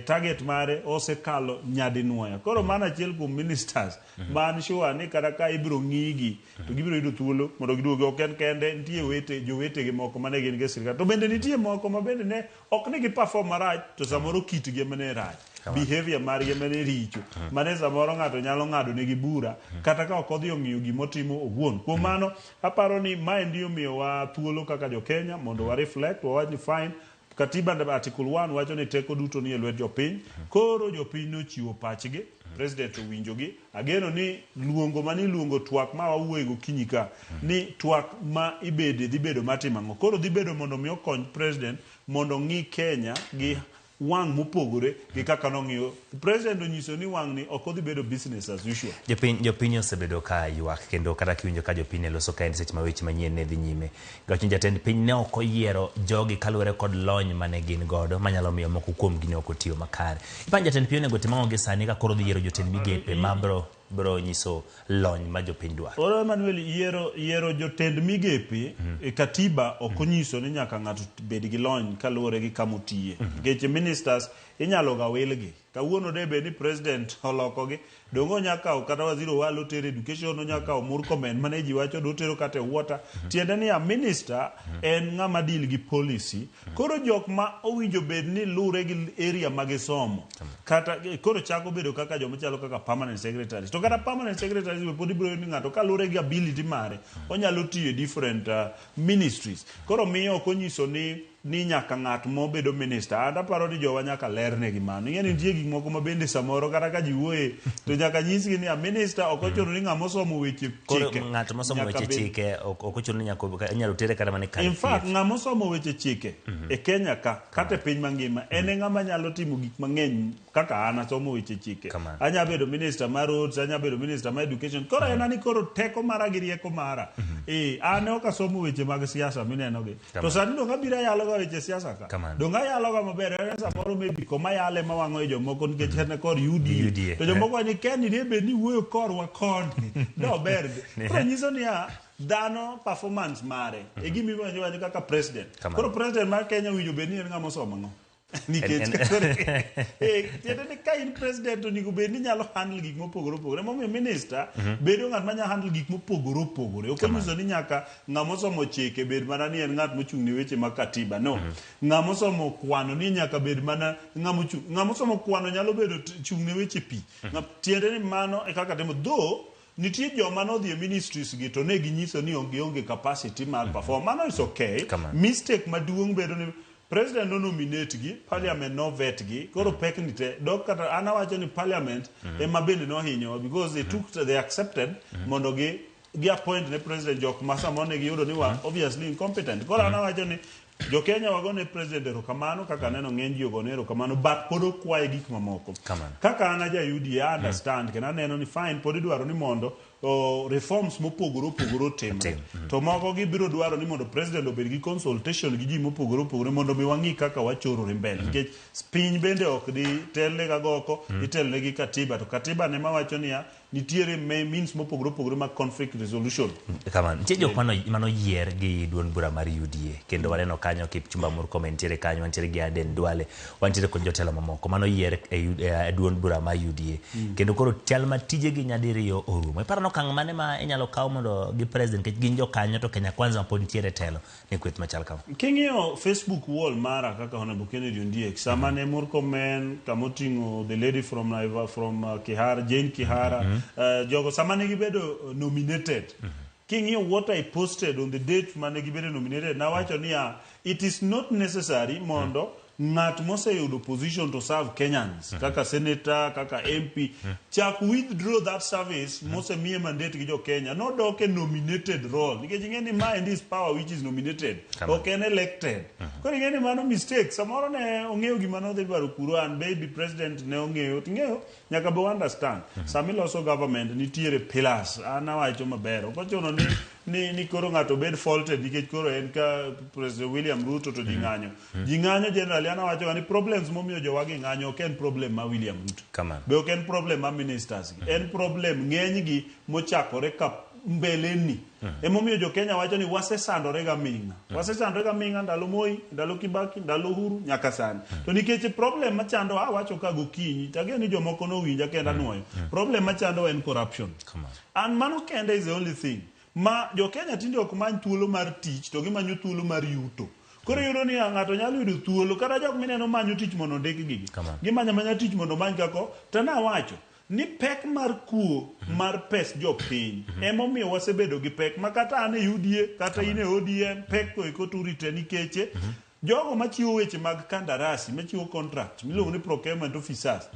S29: target mare osekalo nyadinwoya. Koro mano achiel kuom ministers man sure ni kata ka ibiro ng'igi to gibiro yudo thuolo mondo giduogi. Ok en kende, nitie wete jowetegi moko mane gin go e sirkal. To bende nitie moko ma bende ne ok ni gi perform marach to samoro kitgi ema ne rach. Behavior margi ema ne richo. Mane samoro ng'ato nyalo ng'ado negi bura kata ka ok odhi ong'iyo gimotimo owuon. Kuom mano, aparo ni maendi omiyowa thuolo kaka jo Kenya mondo wa reflect, wawach ni fine, Katiba Article 1 wacho ni teko duto nie lwet jopiny. Koro jopiny nochiwo pachgi, president owinjogi. Ageno ni luongo mane iluongo twak ma wawuoye gokinyi ka, ni twak ma ibede dhi bedo matimo ang'o. Koro dhi bedo mondo mi okony president mondo ong'i Kenya gi wang' mopogore gi kaka nong'iyo. President onyiso ni wang' ni ok odhi bedo business as usual.
S1: Jopiny, jopiny osebedo ka ywak kendo kata kiwinjo ka jopiny ne loso kaendi seche ma weche manyien ne dhi nyime. Giwacho ni jatend piny ne ok oyiero jogi kaluwore kod lony mane gin godo manyalo miyo moko kuomgi ne ok otiyo makare. Iparo ni jatend piny onego otim ang'o gi sani ka koro odhi yiero jotend migepe ma bro bro nyiso lony ma jopiny dwaro?
S29: Oro Emmanuel yiero yiero jotend migepe e katiba ok onyiso ni nyaka ng'ato bed gi lony kaluwore gi kama otiye. Nikech ministers inyalo ga wilgi. Kawuono de bed ni president olokogi, donge onya kawo kata waziri Owalo otero education, onya kawo Murkomen mane ji wacho dotero kata e water. Tiende niya minister en ng'ama deal gi policy. Koro jok ma owinjo bed ni lure gi area ma gisomo kata koro chako bedo kaka joma chalo kaka permanent secretaries. To kata permanent secretaries be pod ibiro yudo ni ng'ato kalure gi ability mare onyalo tiyo e different ministries. Koro miyo ok onyiso ni ni nyaka ng'at mobedo minister. An aparo ni jowa nyaka lernegi mano. Ing'e ni nitie gik moko ma bende samoro kata ka ji wuoye to nyaka nyisgi ni a minister ok ochuno ni ng'ama osomo weche
S1: Koro
S29: chike.
S1: ng'at mosomo
S29: nyaka
S1: weche
S29: bed-
S1: chike ok ok ochuno ni nyaka inyalo tere kata mana e kar
S29: In fact,
S1: thieth.
S29: ng'ama osomo weche chike e Kenya ka kata e piny mangima en e ng'ama nyalo timo gik mang'eny kaka an asomo weche chike. Anya bedo minister mar roads, anya bedo minister mar education. Koro en ani koro teko mara gi rieko mara. Eh, an ok asomo weche mag siasa mineno gi. To sani donge abiro ayalo ga weche siasa ka? Donge ayalo ga maber? En samoro maybe koma ayale ma wang'o i jomoko nikech en kor UDA.
S1: UDA,
S29: To jomoko wacho ni Ken ni bed ni wuoyo korwa koni. Dober. Koro nyiso niya dhano performance mare e gima iwacho wacho kaka president. Koro president mar Kenya owinjo bed ni en ng'ama osomo ang'o? Nikech eh, tiende ni ka in president onego bed ni nyalo handle gik mopogore opogore. Emomiyo minister bedo ng'at manya handle gik mopogore opogore. Ok onyiso ni nyaka ng'ama osomo chike bed mana ni en ng'at mochung' ne weche mag katiba. No. Ng'ama osomo kwano ni nyaka bed mana ng'ama ochung'. Ng'ama osomo kwano nyalo bedo chung' ne weche pi. Tiende ni mano e kaka timo. Though nitie joma nodhi e ministries gi to ne ginyiso ni gionge capacity mar perform. Mano is okay. Mistake maduong' bedo ni president no nominate gi, parliament no vet gi, koro pek ni te. Dok kata an awacho ni parliament ema bende nohinyowa because they took they accepted mondo gi gi appoint ne president jok ma samoro ne giyudo ni wa obviously incompetent. Koro an awacho ni jo Kenya wagone president erokamano kaka aneno ng'eny ji ogone erokamano but pod okwaye gik mamoko. Kaka an aja UDA I understand kendo aneno ni fine pod idwaro ni mondo o, reforms mopogore opogore otimre. To moko gibiro dwaro ni mondo president obed gi consultation gi ji mopogore opogore mondo mi wang'i kaka wachorore mbele. Nikech piny bende ok di telne ga goko, itelne gi katiba. To katiba ne mawacho niya, nitiere means mopogore opogore mag conflict resolution.
S1: Kamano. Nitie jok mano manoyier gi duond bura mar UDA kendo waneno kanyo Kipchumba Murkomen nitiere kanyo, wantiere gi Aden Duale, wantiere kod jotelo mamoko manoyier e e duond bura mar UDA. Kendo koro chal ma tijegi nyadiriyo orumo. Iparo ni okang' mane ma inyalo kaw mondo gi president nikech gin jokanyo to Kenya Kwanza ma pod nitiere e telo ne kweth machal kama.
S29: King'iyo Facebook wall mara kaka Honorable Kennedy Ondiek, sama ne Murkomen, kama oting'o the lady from Naiva, from Kihara, Jane Kihara, jogo sama ne gibedo nominated, king'iyo what I posted on the date mane gibedo nominated, nawacho niya, it is not necessary mondo ng'at moseyudo position to serve Kenyans kaka senator, kaka MP, chak withdraw that service mosemiye mandate gi jo Kenya, nodok e nominated role nikech ing'e ni ma endi is power which is nominated,
S1: Kamano.
S29: ok en elected. Koro ing'e ni mano mistake, samoro ne ong'eyo gima nodhi dwaro kuro and maybe president ne ong'eyo, ting'eyo nyaka be understand. Sama iloso government nitiere pillars, an awacho maber, ok ochuno ni ni, ni koro ng'ato bed faulted nikech koro en ka President William Ruto to ji ng'anyo. Ji ng'anyo generally, an awacho ga ni problems momiyo jowagi ng'anyo ok en problem ma William Ruto.
S1: Kamano.
S29: Be ok en problem ma ministers gi. En problem ng'enygi mochakore ka mbeleni. Emomiyo jo Kenya wacho ni wasesandore ga ming'a. Wasesandore ga ming'a ndalo Moi, ndalo Kibaki, ndalo Uhuru nyaka sani. To nikech problem machando awacho ka gokinyi, tageno ni jomoko nowinja kendo anuoyo. Problem machando en corruption. And mano kende is the only thing. Ma jo Kenya tinde ok many thuolo mar tich to gimanyo thuolo mar yuto. Koro iyudo ni ng'ato nyalo yudo thuolo kata jok mineno manyo tich mondo ondik gigi. Gimanyo amanya tich mondo omany kako to nawacho ni pek mar kuo mar pes jopiny emomiyo wasebedo gi pek ma kata an e UDA kata in e ODM pek go eko turite nikech jogo machiwo weche mag kandarasi machiwo contract miluongo ni procurement officers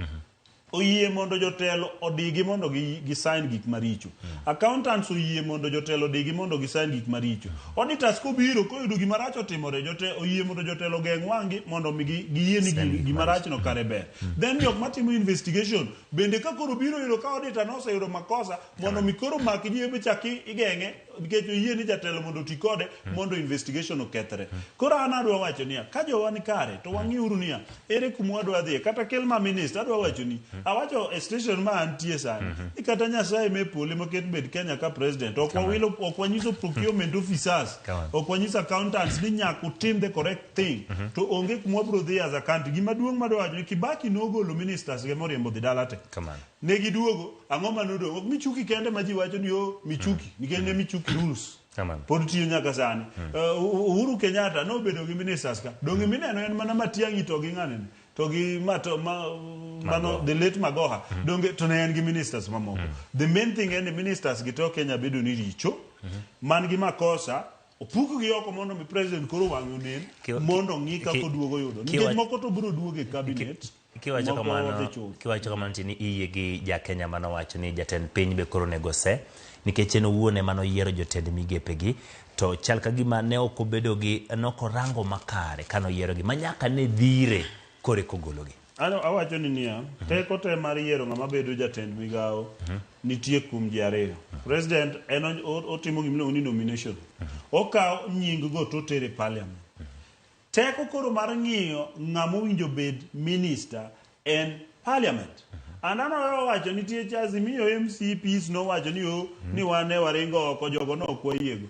S29: oyie mondo jotelo odigi mondo gi, gi sign gik maricho. Accountants oyie mondo jotelo odigi mondo gi sign gik maricho. Auditors kobiro koyudo gima rach otimore, jote oyie mondo jotelo ogeng' wang'gi mondo mi gi- giyie ni
S1: Sign gik
S29: gima rach no kare ber. Then jok matimo investigation bende ka koro biro yudo ka auditor noseyudo makosa mondo mi koro mak ji ebe chak igeng'e nikech oyie ni jatelo mondo oti kode mondo investigation okethre. Koro an adwa wacho niya, ka jowa ni kare to wang'iuru niya, ere kuma wadwa dhiye kata kel ma minister adwa wacho ni awacho e station ma antie sani ni kata Nyasaye me polo ema ket bed Kenya ka president ok wawilo ok wanyiso procurement officers
S1: Kamano.
S29: ok wanyiso accountants ni nyaka utim the correct thing to onge kuma wabiro dhi as a country gima duong' madwa wacho ni Kibaki nogolo ministers ge moriembo dhi dala te
S1: Kamano.
S29: ne giduogo ang'o manodong' ok Michuki kende ma ji wacho ni o Michuki nikech ne Michuki rules
S1: Kamano.
S29: pod tiyo nyaka sani Uhuru Kenyatta nobedo gi ministers ka donge mineno en mana Matiang'i to gi ng'anene to gi mato, ma, mano the late Magoha donge to ne en gi ministers mamoko the main thing en ni ministers gi to Kenya bedo ni richo man gi makosa opuk gi oko mondo mi president koro wang'e onen mondo ong'i kaka oduogo yudo nikech moko to biro duogo e cabinet
S1: Kiwacho
S29: moko
S1: kamano,
S29: dhi chuth.
S1: kiwacho kamano tini iyie gi ja Kenya manowacho ni jatend piny be koro onego se nikech en owuon ema noyiero jotend migepegi to chal ka gima ne ok obedo gi ne ok orango makare kanoyierogi ma nyaka ne dhire koro eka ogologi.
S29: An awacho ni niya, teko te mar yiero ng'ama bedo jatend migawo nitie kuom ji ariyo. President en otimo gima iluongo ni nomination. Okawo nying go to otere e parliament. Teko koro mar ng'iyo ng'ama owinjo bed minister en parliament. An aneno wacho nitie cha Azimio MCPs nowacho ni o ni wan ne waringo oko jogo ne ok wayiego.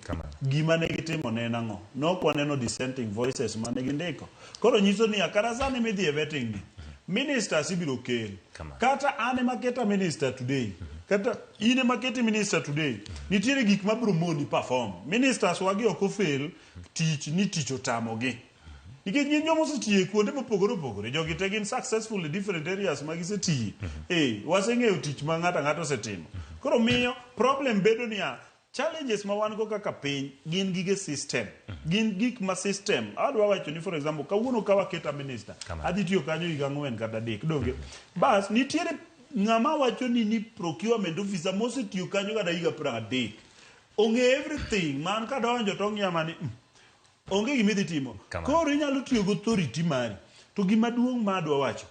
S29: Gima ne gitimo ne en ang'o? Ne ok waneno dissenting voices mane gindiko. Koro nyiso niya kata sani midhi e vetting ni ministers ibiro kel. Kata an ema keta minister today. Kata in ema keti minister today. Nitiere gik mabiro moni perform. Ministers wagi ok ofail tich ni tich otamogi. Nikech gin joma osetiyo e kuonde mopogore opogore. Jogi te gin successful e different areas ma gisetiye. Eh, waseng'eyo tich ma ng'ato ang'ata osetimo. Koro miyo problem bedo niya, challenges ma wan go kaka piny gin gige system. Gin gik ma system. Adwa wacho ni for example, kawuono ka waketa minister, adhi tiyo kanyo higa 4 kata 3, donge? Bas, nitiere ng'ama wacho ni ni procurement officer mosetiyo kanyo kata higa 30. Ong'e everything, man kadonjo to ong'iya mani, onge gima idhi timo. Koro inyalo tiyo gi authority mari. To gima duong' ma adwa wacho,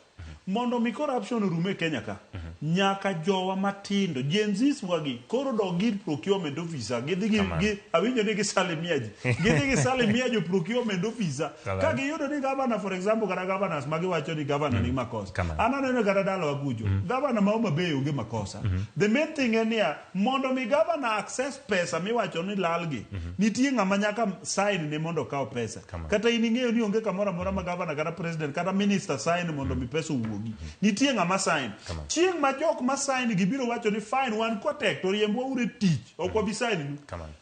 S29: mondo mi corruption orum e Kenya ka, nyaka jowa matindo, Gen Zs wagi, koro dog ir procurement officer, gidhi gi, gi awinjo ni gisalimia ji. Gidhi gisalimia jo procurement officer. Ka giyudo ni governor, for example, kata governors ma giwacho ni governor nigi makosa. An aneno kata dalawa kucho, governor ma Homa Bay onge makosa. The main thing en niya, mondo mi governor access pesa miwacho ni lal gi, nitie ng'ama nyaka sign ne mondo okaw pesa. Kata in ing'eyo ni onge kamoro amora ma governor kata president kata minister sign mondo mi pesa owuogi. Nitie ng'ama sign. Chieng' ma jok ma sign gi biro wacho ni fine wan kwatek to riembwa uru e tich, ok wabi sign nu.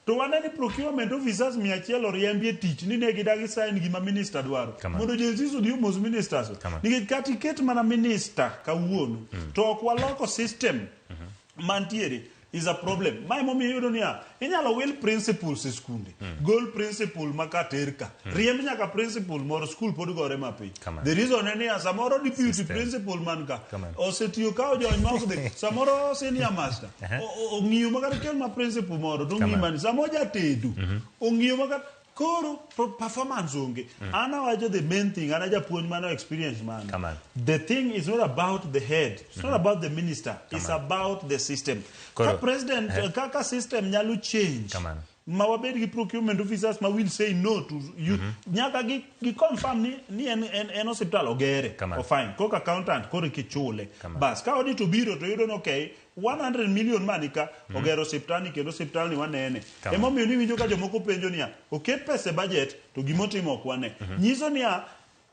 S29: To wane ni procurement officers 100 oriembi e tich ni ne gidagi sign gima minister dwaro. Mondo Gen Zs odhi omos ministers. Nikech kata iket mana minister kawuono, to ok waloko system mantiere. is a problem. Ma emomiyo iyudo niya, inyalo wil principals e skunde. Gol principal ma ka ter ka. Riemb nyaka principal moro skul pod gore mapiny.
S1: Kamano.
S29: The reason en niya, samoro deputy
S1: System.
S29: principal man ka
S1: Kamano.
S29: osetiyo ka ojony ma ok dhi. Samoro senior master ong'iyo makata kel ma principal moro to ong'iyo
S1: Kamano.
S29: mani. Samoro jatedo ong'iyo makata koro performance onge. An awacho the main thing, an a japuonj mano experience mano.
S1: Kamano.
S29: The thing is not about the head, it's not about the minister, it's about the system.
S1: Koro-
S29: Ka president, kaka system nyalo change.
S1: Kamano.
S29: Ma wabed gi procurement officers ma will say no to you. Nyaka gi, gi confirm ni en osiptal ogere.
S1: Kamano.
S29: O fine. Koka accountant koro kichule.
S1: Kamano.
S29: Bas, ka audit obiro to yudo ni okay, 100 million manika ogero osiptal ni kendo osiptal ni wanene.
S1: Kamano.
S29: Emomiyo niwinjo ka jomoko penjo niya, oket pesa e budget to gimotimo ok wane. Nyiso niya,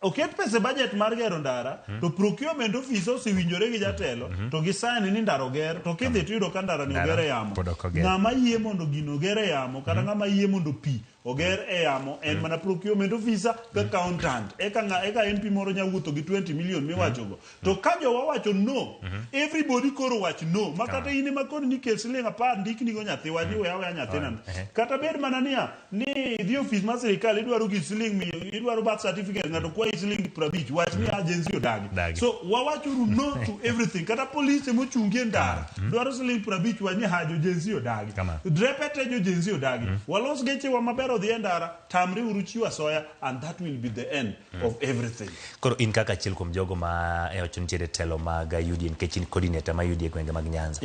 S29: oket pesa e budget mar gero ndara to procurement officer osewinjore gi jatelo to gi sign ni ndara oger to kidhi to iyudo ka ndara ni
S1: Ndara
S29: oger e yamo.
S1: pod ok oger.
S29: Ng'ama yie mondo gino oger e yamo kata ng'ama yie mondo pi oger e yamo en mana procurement officer ka accountant. Eka eka MP moro nya wuotho gi 20 million miwachogo. To ka jowa wacho no, everybody koro wach no. Ma kata in ema koni ni kel siling 10 ndikni go nyathi wach ni we aweya nyathina. Kata bed mana niya, ni idhi e ofis mar sirikal idwaro gi siling idwaro birth certificate ng'ato kwayi siling 50 wach ni agency odagi.
S1: Dagi.
S29: So wawachuru no to everything. Kata polise mochungi e ndara dwaro siling 50 wach ni ha jo agency odagi.
S1: Kamano.
S29: Drepe te jo agency odagi. Walos gechewa maber odhi e ndara, tamre uru chiwo asoya and that will be the end of everything.
S1: Koro in kaka achiel kuom jogo ma e wacho nitiere telo mag UDA nikech in coordinator ma UDA e gwenge mag Nyanza.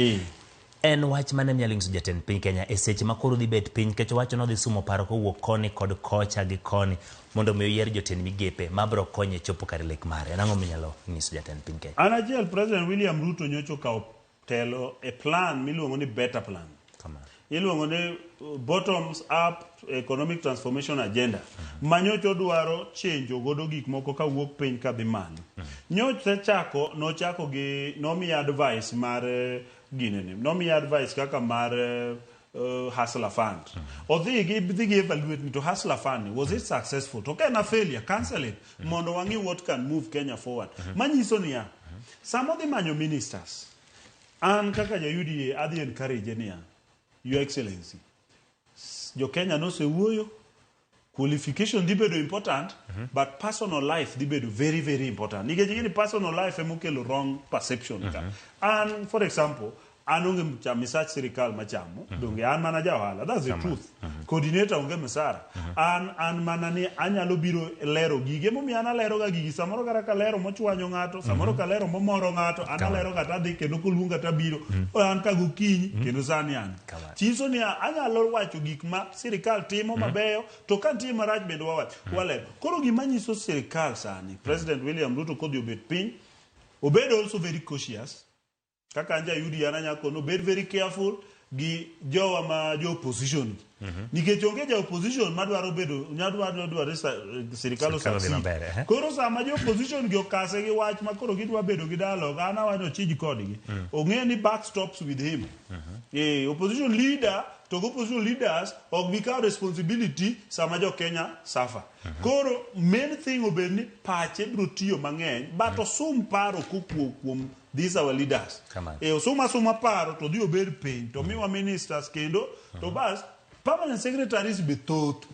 S1: En wach mane minyalo nyiso jatend piny Kenya e seche ma koro dhi bet piny nikech owacho nodhi sumo paro kowuok koni kod kocha gi koni mondo mi oyier jotend migepe mabiro konye chopo kar lek mare. En ang'o minyalo nyiso jatend piny Kenya?
S29: An achiel President William Ruto nyocha okawo telo e plan miluongo ni Better Plan.
S1: Kamano.
S29: Iluongo ni bottoms up economic transformation agenda. Ma nyocha odwaro chenjo godo gik moko kawuok piny kadhi malo. Nyocha chako nochako gi nomiya advice mar ginene. Nomiya advice kaka mar Hustler Fund. Odhi gi dhi gi evaluate ni to Hustler Fund ni, was it successful? To ka en a failure, cancel it. Mondo wang'i what can move Kenya forward. Manyiso niya, sama odhi manyo ministers, an kaka ja UDA adhi encourage niya, Your Excellency, jo Kenya nosewuoyo, qualification dhi bedo important, but personal life dhi bedo very very important. Nikech ing'e ni personal life emokelo wrong perception ka. An, for example, an onge misach sirikal machamo, donge an mana ja ohala, that's the truth. Coordinator onge misara. An mana ni anyalo biro lero gigi, emomiyo an alero ga gigi, samoro kata kalero mochwanyo ng'ato, samoro kalero momoro ng'ato, an alero ga tadhi kendo koluonga tabiro, an ka gokinyi kendo sani an. Chiso ni anyalo wacho gik ma sirikal timo mabeyo, to ka nitie marach bende wawacho, walero. Koro gima nyiso sirikal sani, President William Ruto kodhi obet piny, obed also very cautious. Kaka an ja UDA an anyalo kono, obed very careful gi jowa ma jo opposition. Nikech onge ja opposition madwaro bedo, nyadwaro dwaro sirikal
S1: Sirikal odhi
S29: osucceed.
S1: maber, eh.
S29: Koro sama jo opposition gi okase gi wach ma koro gidwa bedo gi dialogue, an awacho chij kodgi. Ong'e ni buck stops with him. Opposition leader to go opposition leaders ok bi kawo responsibility sama jo Kenya suffer. Koro main thing obed ni pache biro tiyo mang'eny, but osum paro kokuo kuom these our leaders.
S1: Kamano.
S29: Osum asuma paro to dhi obed piny to miwa ministers kendo to bas permanent secretaries be thoth.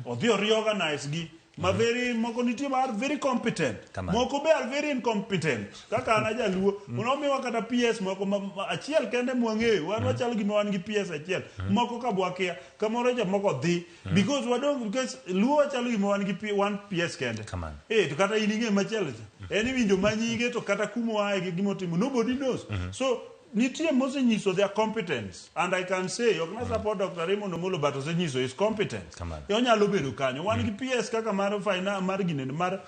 S29: Odhi o reorganize gi ma very moko nitie ma are very competent.
S1: Kamano.
S29: Moko be are very incompetent. Kaka an ajaluo, nomiwa kata PS moko ma achiel kende mwang'eyo, wan wachalo gima wan gi PS achiel. Moko ka bwakia, kamoro ja moko dhi. Because wadong because Luo wachalo gima wan gi one PS kende.
S1: Kamano.
S29: To kata in ing'e machielo cha. En iwinjo manyinge to kata kuma oaye gi gimotimo, nobody knows. So nitie mosenyiso their competence and I can say ok na support Dr. Raymond Omolo but osenyiso his competence.
S1: Kamano.
S29: Onyalo bedo kanyo. Wan gi PS kaka mar finance mar ginene mar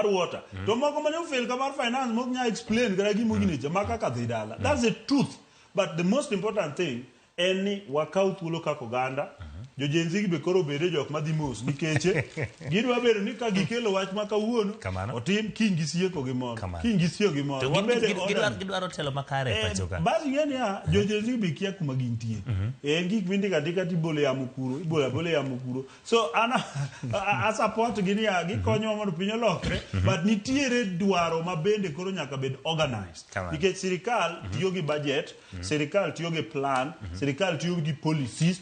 S29: water. To moko mane ofail ka mar finance mok nyal explain kata gima gine cha ma kaka dhi dala. That's the truth. But the most important thing en ni wakaw thuolo kaka oganda. Jo Gen Z be koro bede jok madhi mos nikech gidwa bedo ni ka gikelo wach ma kawuono otim kiny gisieko gimoro. Kiny gisieko gimoro. Wabede
S1: gidwaro telo makare e pacho ka.
S29: Bas ing'e niya, jo Gen Z be kia kuma gintie. En gik mindiko andika tibolo yamo kuro, ibolo abola yamo kuro. So an a support gi niya, gikonyowa mondo piny olokre, but nitiere dwaro ma bende koro nyaka bed organized. Nikech sirikal tiyo gi budget, sirikal tiyo gi plan, sirikal tiyo gi policies,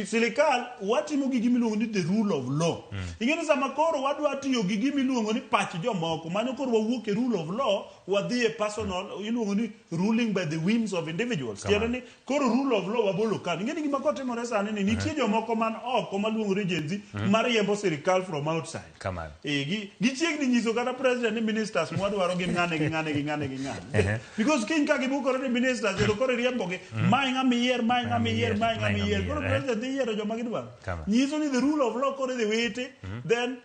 S29: sirikal watimo gi gima iluongo ni the rule of law. Ing'e ni sama koro wadwa tiyo gi gima iluongo ni pach jomoko, mano koro wawuok e rule of law, wadhi e personal, iluongo ni ruling by the whims of individuals. Tiende ni koro rule of law wabolo kando. Ing'e ni gima kotimore sani ni nitie jomoko man oko maluongore Gen Z mariembo sirikal from outside. Gichiegni nyiso kata president ni ministers mwadwaro gin ng'ane gi ng'ane gi ng'ane gi ng'ane. Because kiny ka gibukore ni ministers ero koro iriembogi, mae ng'ama iyier, mae ng'ama iyier, mae ng'ama iyier. Koro president dhi yiero joma gidwaro. Nyiso ni the rule of law koro idhi witi, then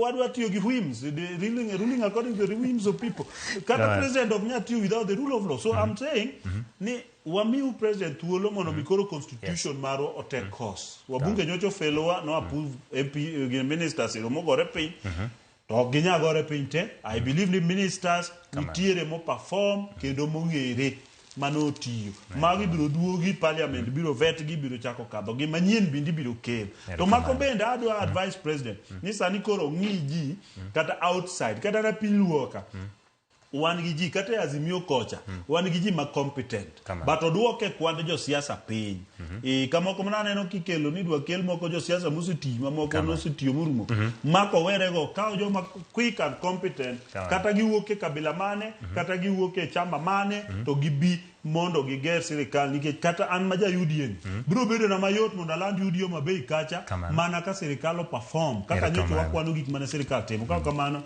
S29: wadwa tiyo gi whims, the ruling according to the whims of people. Kata president ok nyal tiyo without the rule of law. So I'm saying ni wamiu president thuolo mondo mi koro constitution marwa otek course. Wabunge nyocha ofelowa, no approve MP ministers ero mogore piny. To ok ginyal gore piny te. I believe ni ministers nitiere mo perform kendo mong'ere manotiyo. Magi biro duogi parliament biro vet gi biro chako kadho gi manyien bende biro kel. To mako bende adwa advise president ni sani koro ng'i ji kata outside kata na piny luo ka. Wan gi ji kata e Azimio kocha wan gi ji ma competent. But oduoke kwand josiasa piny. Kamoko mana aneno kikelo ni idwa kel moko josiasa moseti mamoko nosetiyo morumo. Mako werego kawo joma quick and competent kata giwuok e kabila mane kata giwuok e chama mane to gibi mondo giger sirikal nikech kata an ma ja UDA ni biro bedo na mayot mondo aland UDA Homa Bay kacha mana ka sirikal o perform kaka nyocha wakwano gik mane sirikal timo. Ka kamano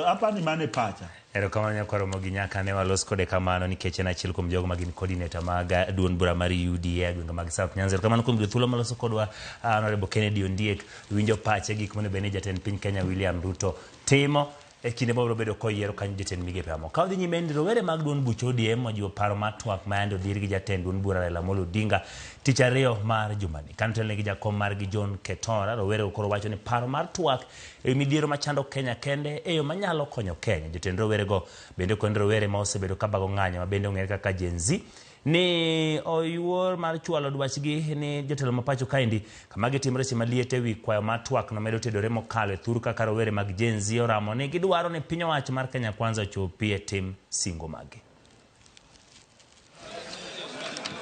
S29: apani mane pacha.
S1: Erokamano nyakwar Ramogi nyaka ne walos kode kamano nikech en achiel kuom jogo ma gin coordinator mag duond bura mar UDA e gwenge mag South Nyanza. Erokamano kuom yudo thuolo maloso kodwa Honorable Kennedy Ondiek winjo pache gik monego bed ni jatend piny Kenya William Ruto timo e kinde mabiro bedo koyiero kanyo jotend migepe mamoko. Ka wadhi nyime ni rowere mag duond buch ODM ojiwo paro mar twak ma yande odhir gi jatend duond bura Raila Amolo Odinga tich ariyo mar jumani. Kanotelne gi jakom margi John Ketora, rowere koro wacho ni paro mar twak e midhiero machando Kenya kende e yo manyalo konyo Kenya. Jotend rowerego bende kod rowere ma osebedo kabago ng'anyo ma bende ong'ere kaka Gen Z ni oyuor mar chwalo dwachgi ni jotelo ma pacho kaendi kama gitimore seche maliet e wi kwayo mar twak nomedo tedore mokalo e thur kaka rowere mag Gen Z oramo ni gidwaro ni piny owacho mar Kenya Kwanza ochopi e tim singo maggi.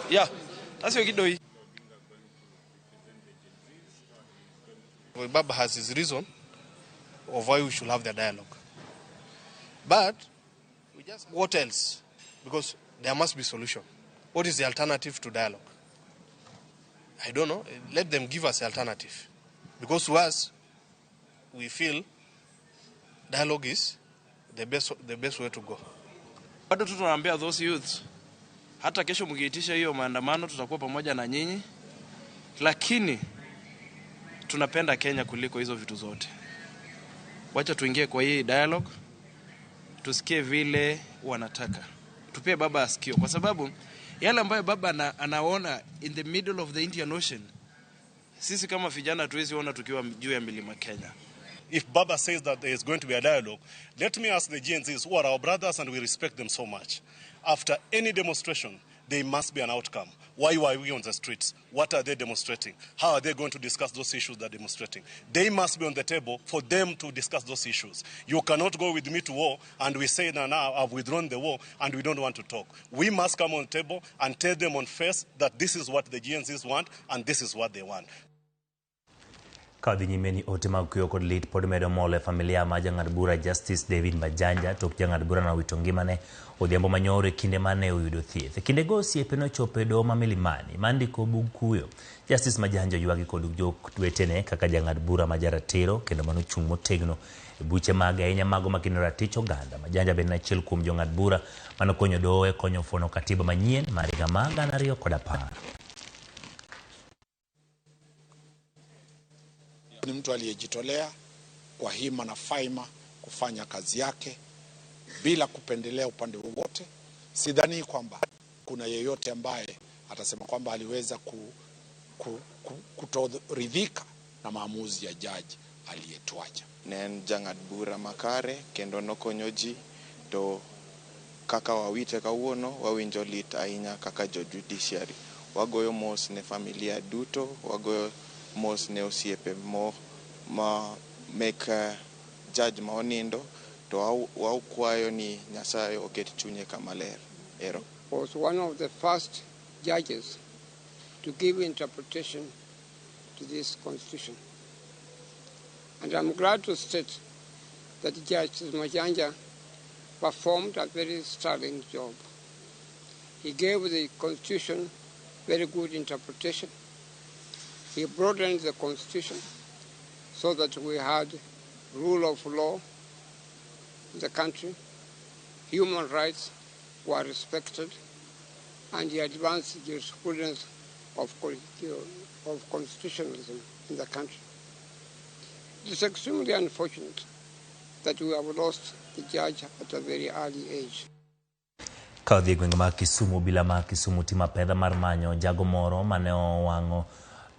S3: Yeah, that's your kidoi. Baba has his reason of why we should have the dialogue. But we just what else? Because there must be solution. What is the alternative to dialogue? I don't know. Let them give us alternative. Because to us, we feel dialogue is the best way to go.
S4: Bado tu tunaambia those youths, hata kesho mkiitisha hiyo maandamano tutakuwa pamoja na nyinyi, lakini tunapenda Kenya kuliko hizo vitu zote. Wacha tuingie kwa hii dialogue, tusikie vile wanataka. Tupie baba asikio, kwa sababu yale ambayo baba anaona in the middle of the Indian Ocean, sisi kama vijana tuwezi ona tukiwa juu ya milima Kenya.
S10: If Baba says that there is going to be a dialogue, let me ask the Gen Zs, who are our brothers and we respect them so much. After any demonstration, there must be an outcome. Why were we on the streets? What are they demonstrating? How are they going to discuss those issues they're demonstrating? They must be on the table for them to discuss those issues. You cannot go with me to war and we say, now, I've withdrawn the war and we don't want to talk. We must come on the table and tell them on face that this is what the Gen Zs want and this is what they want.
S1: Ka dhi nyime ni ote mag kuyo kod lit pod medo molo e familia ma jang'ad bura Justice David Majanja tok jang'ad bura nowito ngimane odhiambo manyoro e kinde mane oyudo thieth. E kindego osiepe nochopo e doho ma Milimani ma ndiko bug kuyo. Justice Majanja oywagi kod jowetene kaka jang'ad bura ma jaratiro kendo manochung' motegno e buche mage ahinya mago makino ratich oganda. Majanja bende en achiel kuom jong'ad bura manokonyo doho e konyo fuono katiba manyien mar higa mar 2010.
S11: Ni mtu aliyejitolea kwa hima na faima kufanya kazi yake bila kupendelea upande wowote. Sidhani kwamba kuna yeyote ambaye atasema kwamba aliweza kutoridhika na maamuzi ya jaji aliyetuacha.
S12: Ne en jang'ad bura makare kendo nokonyo ji to kaka wawite kawuono wawinjo lit ahinya kaka jo judiciary. Wagoyo mos ne familia duto, wagoyo mos ne osiepe mo ma mek judge ma onindo to wakwayo ni Nyasaye oket chunye kama ler. Ero.
S13: Was one of the first judges to give interpretation to this constitution. And I'm glad to state that Justice Majanja performed a very sterling job. He gave the constitution very good interpretation. He broadened the constitution so that we had rule of law in the country, human rights were respected, and he advanced jurisprudence of constitutionalism in the country. It is extremely unfortunate that we have lost the judge at a very early age.
S1: Ka odhi e gwenge mag Kisumu, obila mar Kisumu timo apedha mar manyo jago moro mane owang'o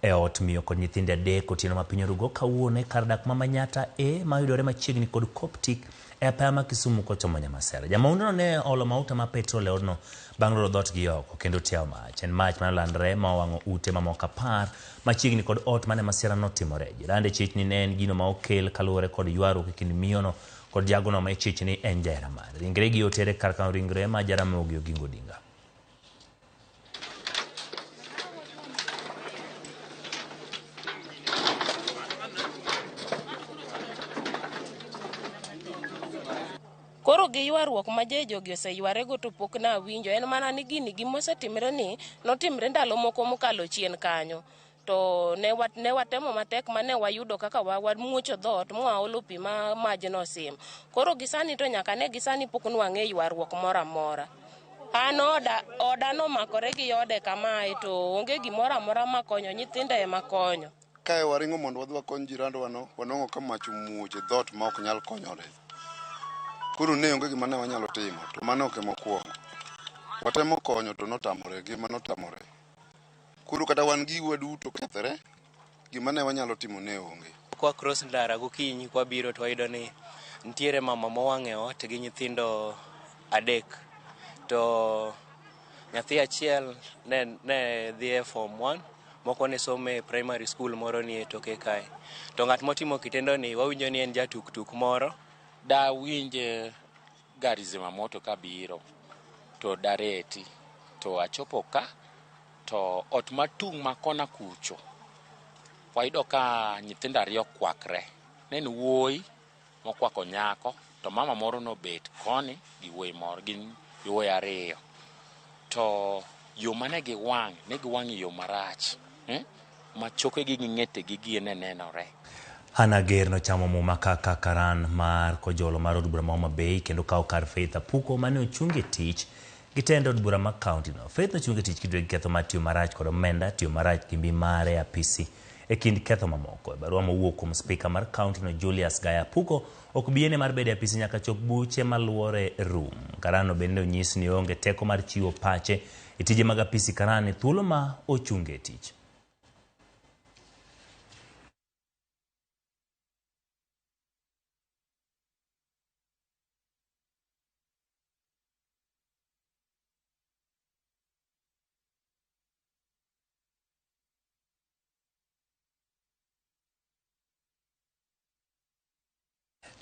S1: e ot miyo kod nyithindo adek otieno ma piny orugo kawuono e kar dak ma Manyatta A mayudore machiegni kod Coptic e apaya ma Kisumu kochomo Nyamasera. Jamaunduno ne olo mauta ma petrol e odno bang' loro dhoot gi oko kendo tiawo mach. En mach mane olandore ma owang'o ute mamoko 10 machiegni kod ot mane masira notimore. Jirande chich ni ne en gino ma okel kaluwore kod ywaruok e kind miyono kod jagono ma ichich ni en jahera mare. Ringre gi oter e kar kano ringre ma Jaramogi Oginga Odinga.
S9: Koro gi ywaruok ma jogi oseyware to pok na winjo en mana ni gini gimosetimre ni notimre ndalo moko mokalo chien kanyo to ne watemo matek mane wayudo kaka wamuocho dhoot mwaolo pi ma majno sim. Koro gisani to nyaka ne gisani pok nwang'e ywaruok moro amora. An oda nomakore gi ode kamae to onge gimoro amora makonyo, nyithindo ema konyo.
S14: Kae waringo mondo wadhi wakony jirandwa wanong'o ka mach omuoch e dhoot ma ok nyal konyore. Koro ne onge gima ne wanyalo timo, to mano ok emokwongo. Watemo konyo to notamore, gima notamore. Koro kata wan giwa duto kethore, gima ne wanyalo timo ne onge.
S15: Kwa cross ndara gokinyi kwabiro to wayudo ni nitiere mama mowang' e ot gi nyithindo 3. To nyathi achiel ne dhi e form 1, moko ne somo e primary school moro ni e toke kae. To ng'at motimo kitendo ni wawinjo ni en jatuktuk moro.
S16: Da winj gari zimamoto kabiro to dareti to achopo ka to ot matung' makona kucho wayudo ka nyithindo 2 kwakre. Ne en wuoyi mokwako nyako to mama moro nobet koni gi wuoyi moro, gin wuoyi 2. To yo mane giwang' ne giwang' e yo marach ma chokegi gi ng'etegi gi ne nenore.
S1: Hannah Ger nochamo muma kaka karan mar kojolo mar od bura ma Homa Bay kendo kawo kar Faith Apuko mane ochung' e tich gi tend od bura ma kaunti no. Faith nochung' e tich kidwe gi ketho mar tiyo marach kod omenda, tiyo marach gi mbi mare e apisi e kind ketho mamoko. E barua mowuok kuom spika mar kaunti no Julius Gaya, Apuko ok bi yiene mar bedo e apisi nyaka chop buche maluore rum. Karano bende onyis ni oonge teko mar chiwo pache e tije mag apisi karan e thuolo ma ochung' e tich.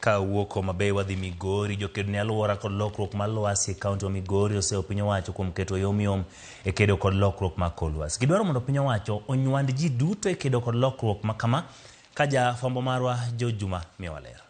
S1: Ka wuok Homa Bay wadhi Migori, jokedo ne alwora kod lokruok mar lwasi e kaunti ma Migori oseyo piny owacho kuom keto yomyom e kedo kod lokruok mar kor lwasi. Gidwaro mondo piny owacho onywand ji duto e kedo kod lokruok ma kama, ka jafwambo marwa George Juma miyowa ler.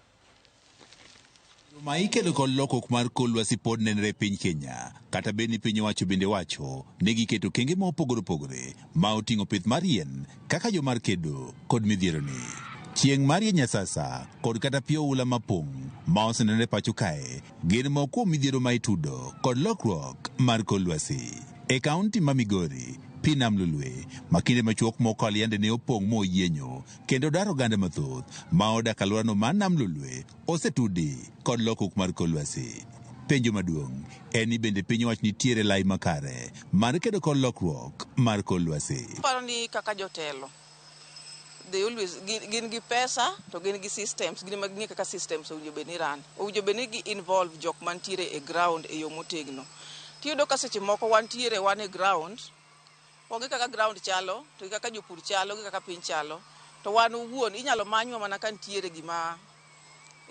S17: Ma ikelo kod lokruok mar kor lwasi pod nenore e piny Kenya, kata bed ni piny owacho bende wacho ni giketo okenge ma opogore opogore ma oting'o pith mar yien kaka yo mar kedo kod midhieroni. Chieng' mar rieny asasa kod kata pi oula mapong' ma osenenore pacho kae gin moko kuom midhiero ma itudo kod lokruok mar kor lwasi. E kaunti ma Migori, pi nam Lolwe ma kinde machuok mokalo yande ne opong' moyienyo kendo dar oganda mathoth ma odak alworano mar nam Lolwe osetudi kod lokruok mar kor lwasi. Penjo maduong' en ni bende piny owacho nitiere lai makare mar kedo kod lokruok mar kor lwasi.
S2: Aparo ni kaka jotelo they always gin gi pesa to gin gi systems, gin ema ging'e kaka systems owinjo bed ni run. Owinjo bed ni gi involve jok mantiere e ground e yo motegno. Tiyudo ka seche moko wantiere wan e ground, onge kaka ground chalo, to gi kaka jopur chalo, gi kaka piny chalo. To wan owuon inyalo manywa mana ka nitiere gima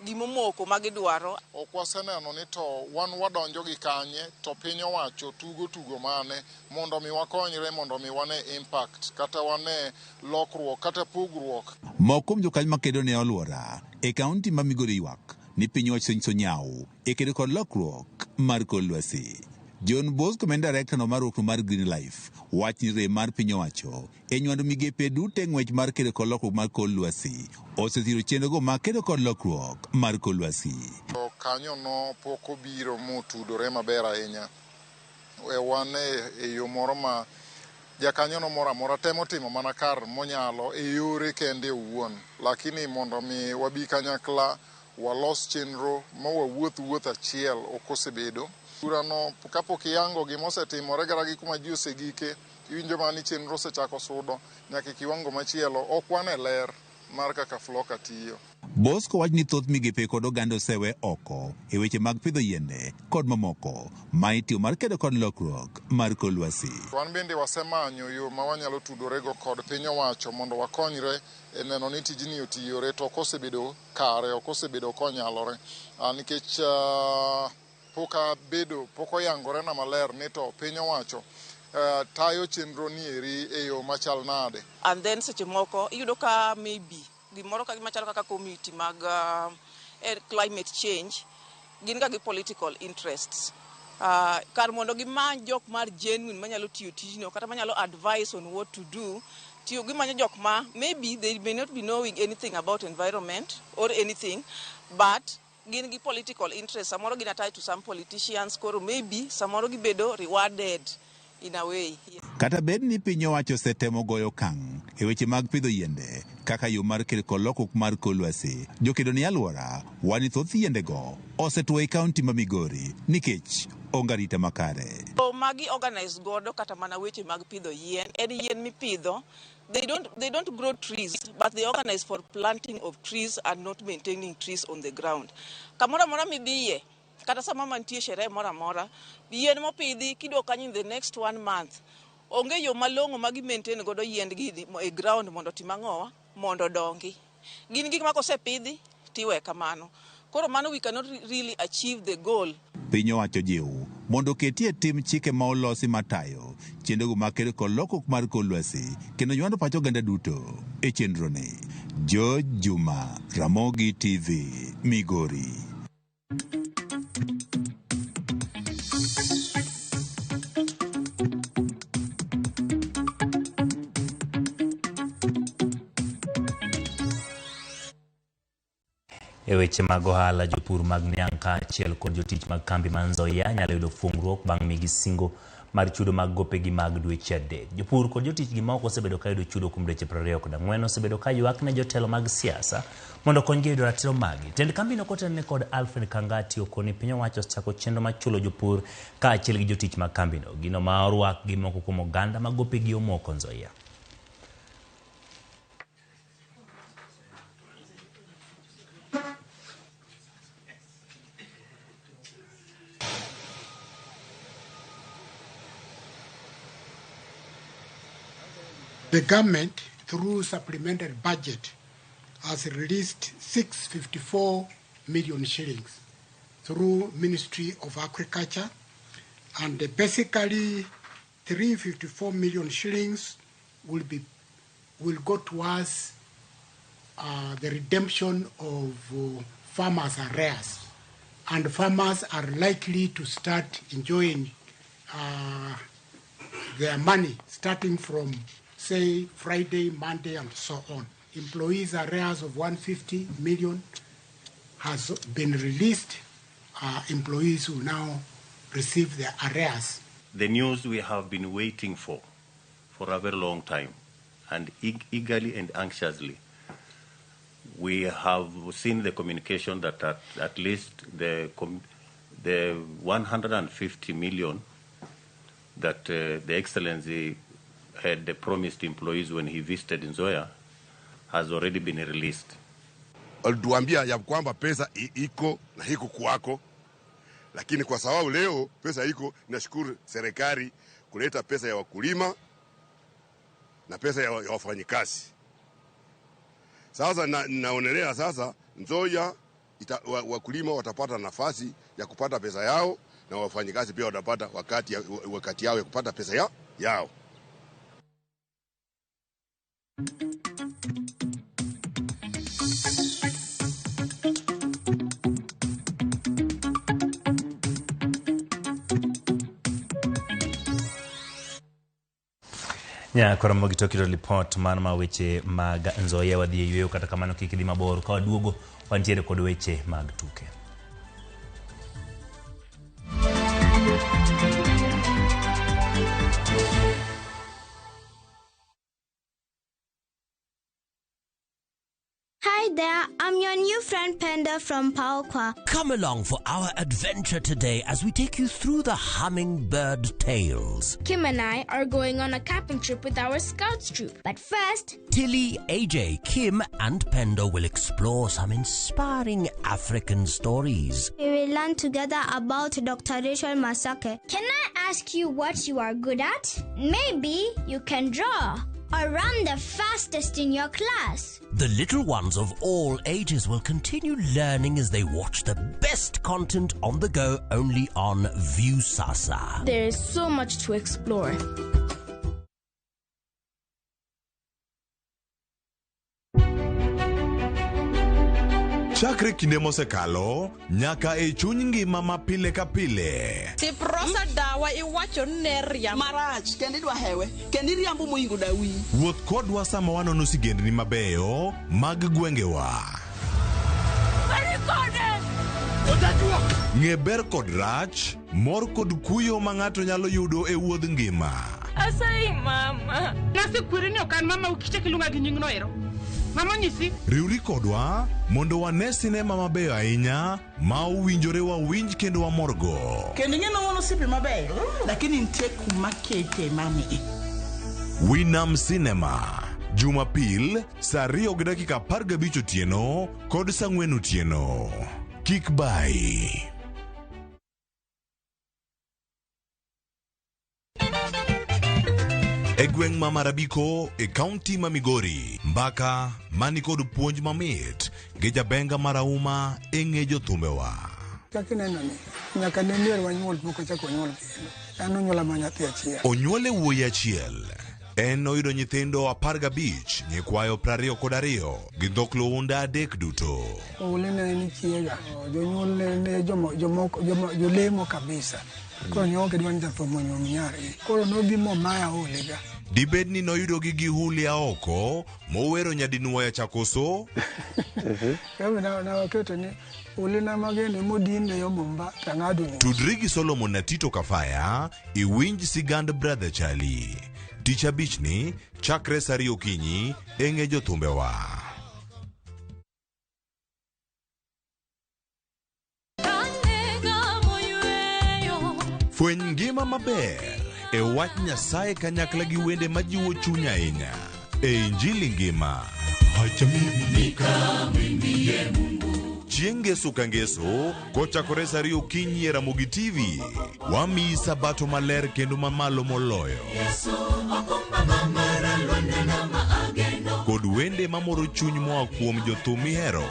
S2: gimomoko ma gidwaro.
S5: Ok waseneno ni to wan wadonjo gi kanye to piny owacho tugo tugo mane mondo mi wakonyre, mondo mi wane impact kata wane lokruok kata pogruok.
S17: Moko kuom jokanyo makedo ne alwora e kaunti ma Migori ywak ni piny owacho osenyiso nyawo e kedo kod lokruok mar kor lwasi. John Bosco ma en director no mar riwruok mar Green Life wach ni rem mar piny owacho e nywando migepe duto e ng'wech mar kedo kod lokruok mar kor lwasi osethiro chenrogo mag kedo kod lokruok mar kor lwasi.
S5: To kanyono pok obiro motudore maber ahinya. Wan e yo moro ma jakanyono moro amora temo timo mana kar monyalo e yore kende owuon. Lakini mondo mi wabi kanyakla walos chenro ma wawuoth wuoth achiel ok osebedo. Burano kapok iyango gima osetimore kata gi kuma ji osegike, iwinjo mana ni chenro osechako sudo nyaka e kiwango machielo, ok wan e ler mar kaka Floka tiyo.
S17: Bosco wacho ni thoth migepe kod oganda osewe oko e weche mag pidho yiende kod mamoko ma itiyo mar kedo kod lokruok mar kor lwasi.
S5: Wan bende wasemanyo yo ma wanyalo tudorego kod piny owacho mondo wakonyre e neno ni tijni otiyore, to ok osebedo kare, ok osebedo konyalore. Nikech pok oyangore na maler ni to piny owacho tayo chenro ni eri e yo machal nade.
S2: And then seche moko iyudo ka maybe gimoro ka machalo kaka committee mag climate change gin ga gi political interests. Kar mondo gimany jok mar genuine manyalo tiyo tijno kata manyalo advise on what to do, tiyo gimanyo jok ma maybe they may not be knowing anything about environment or anything, but gin gi political interest. Samoro gin attached to some politicians, koro maybe samoro gibedo rewarded in a way.
S17: Kata bed ni piny owacho osetemo goyo okang' e weche mag pidho yiende kaka yo mar kedo kod lokruok mar kor lwasi, jokedo ne alwora wacho ni thoth yiendego osetwo e kaunti ma Migori nikech onge arita makare.
S2: Magi organize godo kata mana weche mag pidho yien, en yien mipidho. They don't grow trees, but they organize for planting of trees and not maintaining trees on the ground. Kamoro amora midhiye, kata sama mantie sherehe moro amora, yien mopidhi kiduogo kanyo in the next 1 month, onge yo malong'o ma gi maintain godo yiendgi e ground mondo otim ang'owa, mondo odongi. Gin gik ma kosepidhi tiwe kamano. Koro mano we cannot really achieve the goal.
S17: Piny owacho jiw mondo oketie tim chike ma olosi matayo chenrogo mag kedo kod lokruok mar kor lwasi kendo nywando pach oganda duto e chenroni. George Juma, Ramogi TV, Migori.
S1: E weche mag ohala, jopur mag niang' kaachiel kod jotich mag kambi mar Nzoia nyalo yudo fungruok bang' migi singo mar chudo mag gopegi mag dweche 3. Jopur kod jotich gi maok osebedo ka yudo chudo kuom dweche 24 osebedo ka ywak ne jotelo mag siasa mondo okonygi yudo ratiro maggi. Tend kambino kotenore kod Alfred Kangati okoni piny owacho osechako chenro mar chulo jopur kaachiel gi jotich mag kambino. Gino ma orwak gi moko kuom oganda ma gopegi omoko Nzoia.
S6: The government, through supplementary budget, has released 654 million shillings through Ministry of Agriculture, and basically 354 million shillings will go towards the redemption of farmers' arrears, and farmers are likely to start enjoying their money starting from, say, Friday, Monday, and so on. Employees' arrears of 150 million has been released. Employees will now receive their arrears.
S18: The news we have been waiting for a very long time, and eagerly and anxiously, we have seen the communication that at least the The 150 million that the Excellency had promised employees when he visited Nzoia has already been released.
S14: Walituambia ya kwamba pesa iko na hiko kuwako, lakini kwa sababu leo pesa iko, nashukuru serikali kuleta pesa ya wakulima na pesa ya wafanyikazi. Sasa naonelea sasa Nzoia wakulima watapata nafasi ya kupata pesa yao na wafanyikazi pia watapata wakati yao ya kupata pesa yao.
S1: Nya koro mogito kiro lipot man ma weche mag Nzoia wadhi e yweyo, kata kamano kik idhi mabor ka waduogo wantiere kod weche mag tuke.
S8: Hi there, I'm your new friend Penda from Paokwa.
S19: Come along for our adventure today as we take you through the hummingbird tales.
S8: Kim and I are going on a camping trip with our scouts troop. But first,
S19: Tilly, AJ, Kim and Penda will explore some inspiring African stories.
S8: We will learn together about Dr. Rachel Masake. Can I ask you what you are good at? Maybe you can draw or run the fastest in your class.
S19: The little ones of all ages will continue learning as they watch the best content on the go only on Viusasa.
S8: There is so much to explore.
S7: Chakre kinde mosekalo nyaka e chuny ngima ma pile ka pile.
S2: Tiprosa dawa iwacho ne riambo
S20: marach kendo idwa hewe kendo iriambo moingo dawi.
S7: Wuoth kodwa sama wanono sigendni mabeyo mag gwengewa. Ng'e ber kod rach, mor kod kuyo ma ng'ato nyalo yudo e wuodh ngima.
S21: Asayi mama. Nasekweri ni ok an mama ukichak iluonga gi nyingno ero. Mama nyisi.
S7: Riwri kodwa mondo wane sinema mabeyo ahinya ma owinjore wawinj kendo wamorgo.
S20: Kendo ing'e ni wan osiepe mabeyo, lakini nitie kuma kete mami.
S7: Winam Cinema, Jumapil saa 2:15 otieno kod saa 4 otieno. Kik bai. E gweng' ma Marabiko e kaunti ma Migori, mbaka mani kod puonj mamit gi jabenga marahuma e ng'e jothumbewa.
S6: Kaka ineno ni, nyaka ne mier wanyuol pok ochako nyuol kendo. An onyuola ma nyathi achiel.
S7: Onyuole wuoyi achiel. En oyudo nyithindo 15, nyikwayo 22 gi dhok luunda 3 duto.
S6: Oule ne en chiega, jonyuol ne jomoko jolemo kabisa. Koro ne ok gidwa ni jathum onyuom nyargi. Koro nobi momaya olega.
S7: Dibed ni noyudogi gi hulia oko mowero nyadinuoya chakoso?
S6: Nawaketo ni ulina mageno modin yo Momba tang'ado ni.
S7: Tudri gi Solomon na Tito Kafaya iwinj sigand Brother Charlie. Tich abich ni chakre saa 2 okinyi e ng'e jothumbewa. Fweny ngima maber e wach Nyasaye kanyakla gi wende majiwo chuny ahinya e Injili ngima. Chieng' Ngeso ka Ngeso kochakore saa 2 okinyi e Ramogi TV, wamiyi sabato maler kendo mamalo moloyo kod wende mamoro chuny moa kuom jothum mihero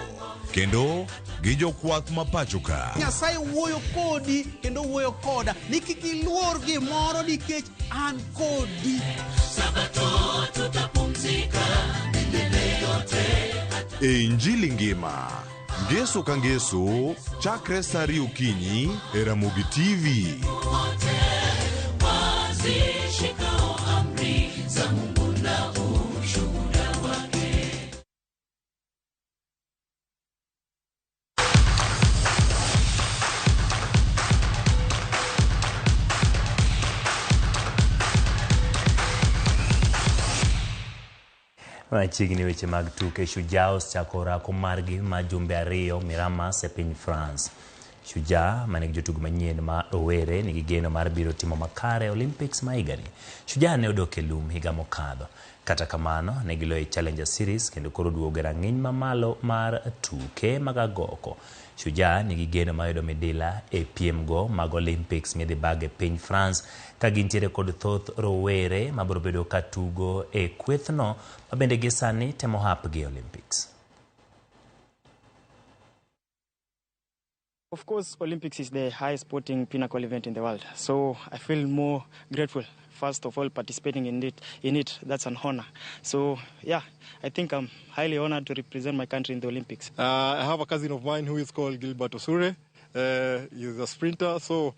S7: kendo gi jokwath ma pacho ka.
S27: Nyasaye wuoyo kodi kendo wuoyo koda ni kik iluor gimoro nikech an kodi.
S22: Sabato tutapumzika milele yote.
S7: E Injili ngima, Ngeso ka Ngeso chakre saa 2 okinyi e Ramogi TV.
S22: Wazishikao amri za Mungu na ushuhuda wake.
S1: Machiegni weche mag tuke. Shujaa osechako orako margi ma jumbe 2 Miramas e piny France. Shujaa manigi jotugo manyien ma rowere nigi geno mar biro timo makare e Olympics ma higani. Shujaa ne odok e lum higa mokadho. Kata kamano, ne giloyo e Challenger Series kendo koro duogo e rang'iny mamalo mar tuke mag agoko. Shujaa nigi geno mar yudo midila e piemgo mag Olympics midhi bag e piny France ka gintiere kod thoth rowere mabiro bedo ka tugo e kwethno ma bende gi sani temo hapgi e Olympics.
S3: Of course, Olympics is the highest sporting pinnacle event in the world. So I feel more grateful, first of all, participating in it. That's an honor. So, yeah, I think I'm highly honored to represent my country in the Olympics.
S4: I have a cousin of mine who is called Gilbert Osure. He's a sprinter, so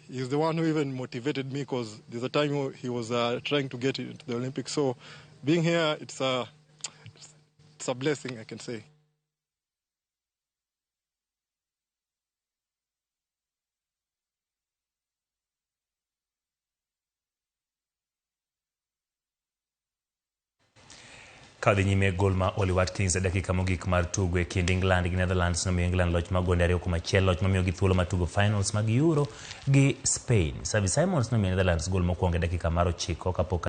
S4: he's the one who even motivated me because there's a time he was trying to get into the Olympics. So being here, it's a blessing, I can say.
S1: Kadhi nyime gol ma Oli Watkins e dakika mogik mar tugo e kind England gi Netherlands nomiyo England loch mag gonde 2-1, loch mamiyogi thuolo mar tugo finals mag Euro gi Spain. Xavi Simons nomiyo Netherlands gol mokwongo e dakika mar 9 kapok